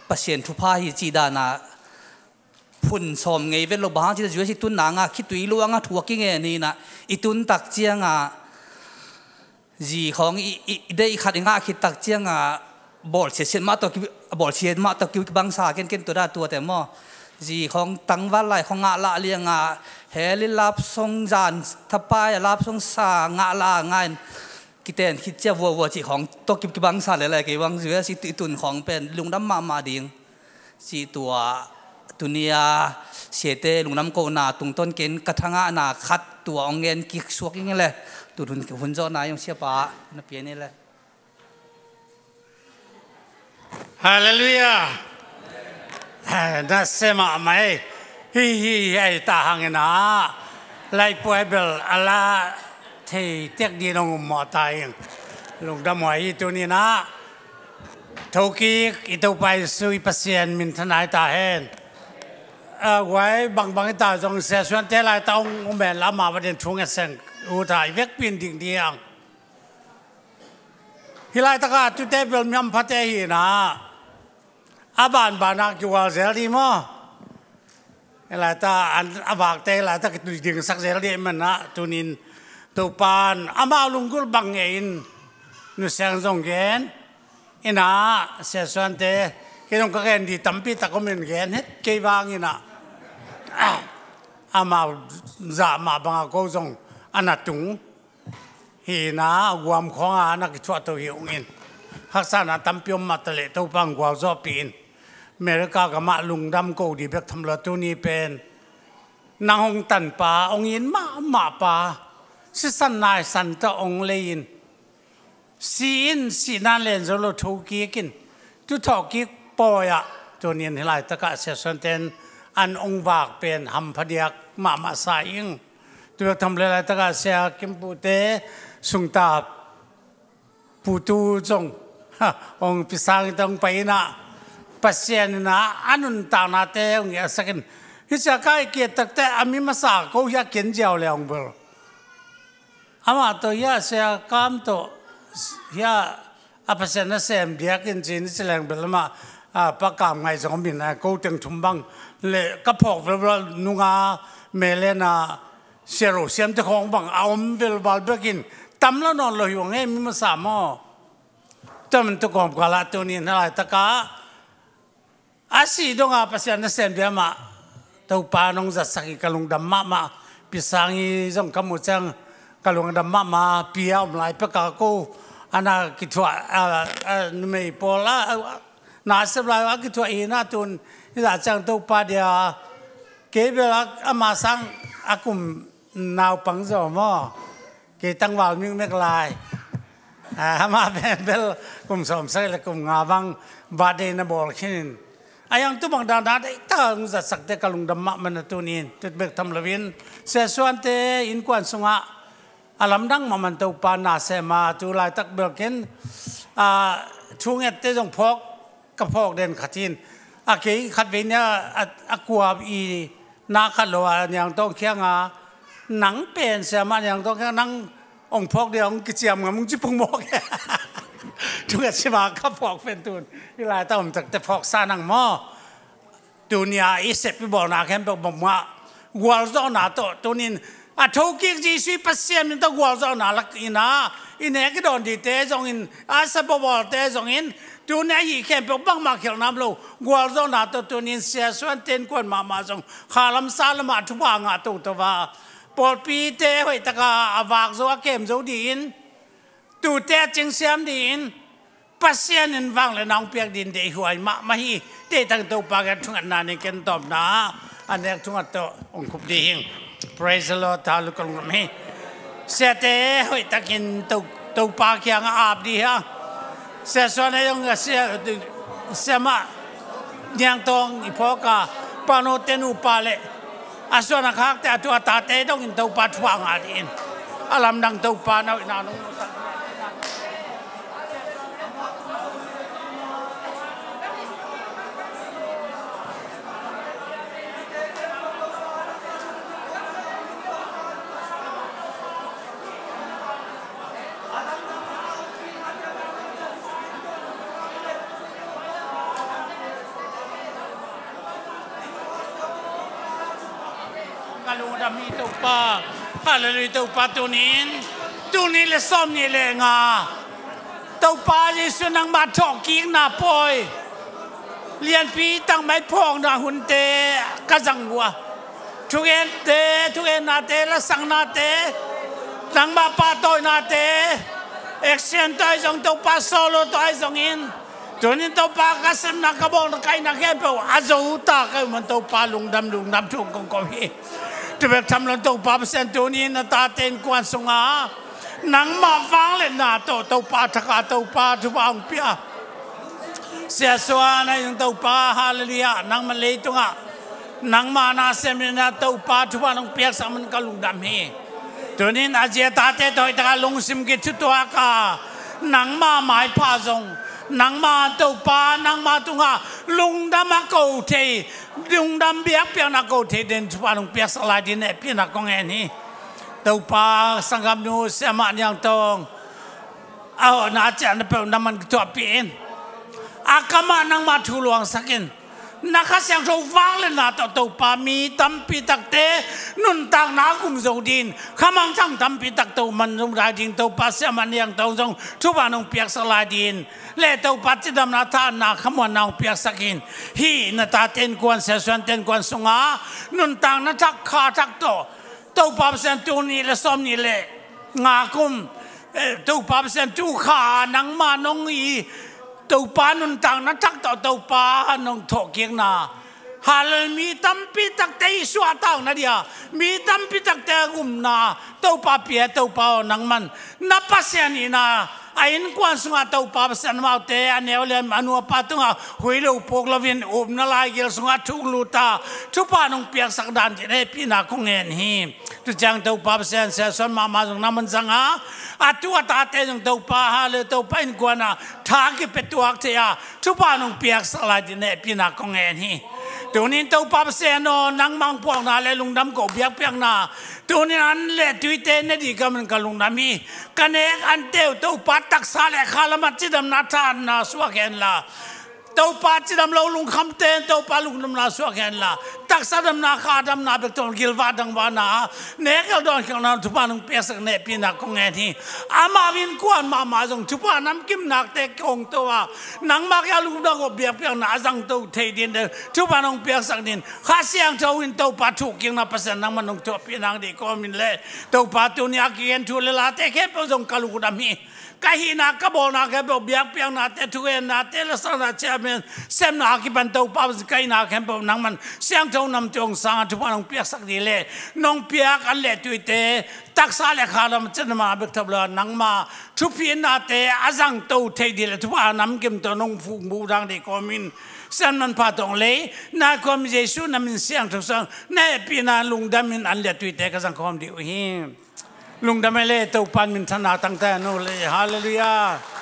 Pasian thupha hi cih dana phun sawm ngei vet lo, bang hang cih leh U S i tun nanga khitui luanga thu a kingen hi inah, i tun tak cianga zi khawng i, i, i deih khat i ngah khit tak cianga bawlsia siat mah tawh ki, bawlsia mah tawh ki, kibangsa kenken tua dah tuate maw. Zi khawng tangval lai khawng ngah lah lianga hel i lapsong zan thapai a lapsong sa ngah lah ngain kiten khit cia vuavua cih khawng tawh ki, kibangsa lelai kei bang U S i, i tun khawng pen lungdam mahmah ding. Cih tua tunia siate lungdam kohna tungtawn ken ka thangahna khat tua hong gen kik suak ing le, tu hun, hun zawhna i hong siapa na pian i le. Halleluiah. Na sia mahmah ei. Hi hi hi, ai ta hangin ah laipuai bel a la thei tek din hong um mawh ta ing. Lungdam huai hi tuninah. Thokik i Topa Jesu i Pasian minthanna hi ta hen. A, guai bangbang hi ta zong Sia Suante laita hong um hen la amah vadin thu nget seng ut a i vekpi in ding diang. Hih laitaka tute bel mi hamphate hi inah a banbana kiual zel dih maw? Hih laita an, a vakte hih laita kidingsak zel dih manah tunin Topan amau lunggulh bang ngei in nusiang zong gen inah Sia Suante kei zong ka gen dih tampi tak om in gen het kei vang inah amau zah mah banga ko zong a na tung. Hi inah a guam khawnga na kithuahto hi ung in. Haksana tampi om mah taleh Topa hong gualzawhpih in. America gamah lungdam ko dih bek tham lo a tuni pen nang hong tanpa, hong in mahmahpa, sisan naisan tawh hong lei in. Si in, sihna len zo lo thokik in. Tu thawhkik pawi ah tunin hih laitakah Sia Suante in an hong vak pen hampha diak mahmah sa ing. Tu bek tham le laitakah Sia Kim Pute sungta putu zong hong pisang ita hong pai inah Pasian inah a nuntaknate hong iahsak in. Hih sia kai kiat takte a mi masa ko hia kian ziau le hong bel. Amah tawh hia Sia Kam tawh hia a Pasian nasem diakin ci ni ci leng bel amah a Pa Kam Ngai zong om in a ko teng thum bang le ka phawk velvel nunga melena siaro siamte khawng bang a om velval bekin tam lo nawn lo hi ung e mi masa maw? Tua man tu kawmkal ah tunin hih laitakah a si donga Pasian nasem dia mah Topa nong zatsak hi ka lungdam mahmah. Pisang hi zong ka muh ciang ka lungdam mahmah. Pia om lai peka ko a na kithuah a, a numei pawl a, a na sep lai a kithuah hi na tun hi zah ciang Topa dia kei bel a, ama sang a kum naupang zaw maw? Kei tangval mikmek lai. Ah, amah pen bel kum sawmsagih le kum nga bang birthday na bawl khinin a yang tu bang dana deita hong zatsakte ka lungdam mahmah na tunin tut bek tham loin Sia Suante innkuan sungah a lamdang mahmah Topa na sema tu laitak bel ken, ah, thungette zong phawk ka phawk den khat hin a kei khat vei nia a, a kua i na khat lo a Niangtawng khianga nang pen siamah Niangtawng khiang nang ong phawk dia ong kiciam ngam ong ci pung mawk e. Tunga sima ka phawk pen tun i laita om takte phawksa nang maw? Tunia i sep i bawlna khempeuh bangmah gualzawhna tawh tunin a thokik Jesuh i Pasian min tawh gualzawhna lak ina i nek i dawn dite zongin a sa bawlbawlte zongin tunia hih khempeuh bangmah khialh nam lo gualzawhna tawh tunin Sia Suante innkuan mahmah zong kha lam sa lamah thupha ngah toto va pawlpite hoihtaka a vak zo a kem zo diin tute a cingsiam diin Pasian in vangliatna hong piak ding deihhuai mahmah hi. Deihtak Topa kiang thungetna ning ken tawpna a nek thunget tawh hong khup ding hing. Praise the Lord. Thalu ka lunglam hi. Siate hoihtakin To, Topa kiangah ap ding hi a. Sia Suan a zong a sia, siamah Niangtawng i phawk a, Pa Naute nupa le a suan a khakte a tu a tate dongin Topa thupha ngah dingin a lamdang Topa na hoihna nong Lungdam hi Topa. Halleluiah Topa. Tunin, tuni le sawm nih le nga, Topa Jesu nangmah thawhkikna pawi lianpi tangmai phawkna hunte ka zang uh a, thugente, thugennate, lasaknate, nangmah pahtawinate, action tawh ahi zong, Topa solo tawh ahi zongin, tunin Topa ka sepna, ka bawlna, ka itna khempeuh a zo ta ka hih man Topa, lungdam, lungdam thu kong ko hi. Tubek tham lo Topa Pasian, tunin na tate innkuan sungah nangmah vangliatna tawh Topa thak a, Topa thupha hong pia. Sia Suan ahi zong Topa, halleluiah, nangmah leitungah nangmah na sem in a, Topa thupha nong piaksak man ka lungdam hi. Tunin a zia tate tawh hi takah lungsim kithutuak a, nangmah maipha zong, nangmah Topa, nangmah tungah lungdam a ko thei, lungdam biakpiakna ko thei den thupha nong piaksak lai dingin hehpihna kong ngen hi. Topa, sanggamnu Siamah Niang Tawng, a hawhna a ciahna peuh nangman kithuahpih in. A kamah nangmah thu luangsak in. Na Kha Siangtho vangliatna tawh Topa, mi tampi takte nuntakna a gum zo dingin, khamangthang tampi tak tawh man zo lai dingin Topa, Siamah Niang Tawng zong thupha nong piaksak lai dingin, le Topa cidamna, thahatna, khamuanna hong piaksak in. Hih na tate innkuan, Sia Suante innkuan sungah nuntakna thak, kha thak tawh Topa Pasian, tul nih le sawm nih le nga kum, eh, Topa Pasian, tu kha nangmah nong i, Topa nuntakna thak tawh Topa nong thawhkikna, halleluiah, mi tampi takte i suahtakna dia, mi tampi takte a gumna Topa pia, Topa aw, nangman na Pasian ihna a innkuan sungah Topa Pasian, amaute a neu le a nu a pa tungah huih lo puk loin upna laigil sungah thuk lut a, thupha nong piaksak dan dingin hehpihna kong ngen hi. Tu ciang Topa Pasian, Sia Suan mahmah zong nangman zang a, a tu a tate zong Topa, halleluiah, Topa innkuan ah tha kipia tuak thei a, thupha nong piaksak lai dingin hehpihna kong ngen hi. Tunin Topa Pasian aw, nangmah hong puakna le lungdam ko biakpiakna, tunin an le tuite ne ding ka hih man ka lungdam hi. Ka nek ante uh Topa, taksa le kha lamah cidamna, thahatna suak hen la, Topa cidam lo lungkhamte in Topa lungdamna suak hen la, taksa damna, kha damna bek tawh gilvah dangvahna, nek le dawn khialhna thupha nong piaksak dingin hehpihna kong ngen hi. Amau innkuan mahmah zong thupha namkim nakte kong to a, nangmah kiang lungdam ko biakpiakna a zangto thei dingin thupha nong piaksak dingin Kha Siangtho in Topa thukikna Pasian nangman nong thuahpih nang dingin kawmin le, Topa tuni a kigen thu le late khempeuh zong ka lungdam hi. Ka hihna, ka bawlna khempeuh, biakpiaknate, thugennate, lasakna, ciahna, sepna a kipan Topa Pasian, ka hihna khempeuh nangman siangtho namtui hong sang a, thupha nong piaksak ding le, nong piak an le tuite taksa le kha lam cidamna bek tham lo a, nangmah thupha nate a zangto thei ding le thupha namkim tawh nong phungvuh ding kawmin, Sian manpha tawh hong lei na kawm Jesu na min siangtho sung na hehpihna lungdam in an le tuite ka zang khawm ding uh hi. Lungdam e le, Topa in minthanna tangtak hen uh le. Halleluiah.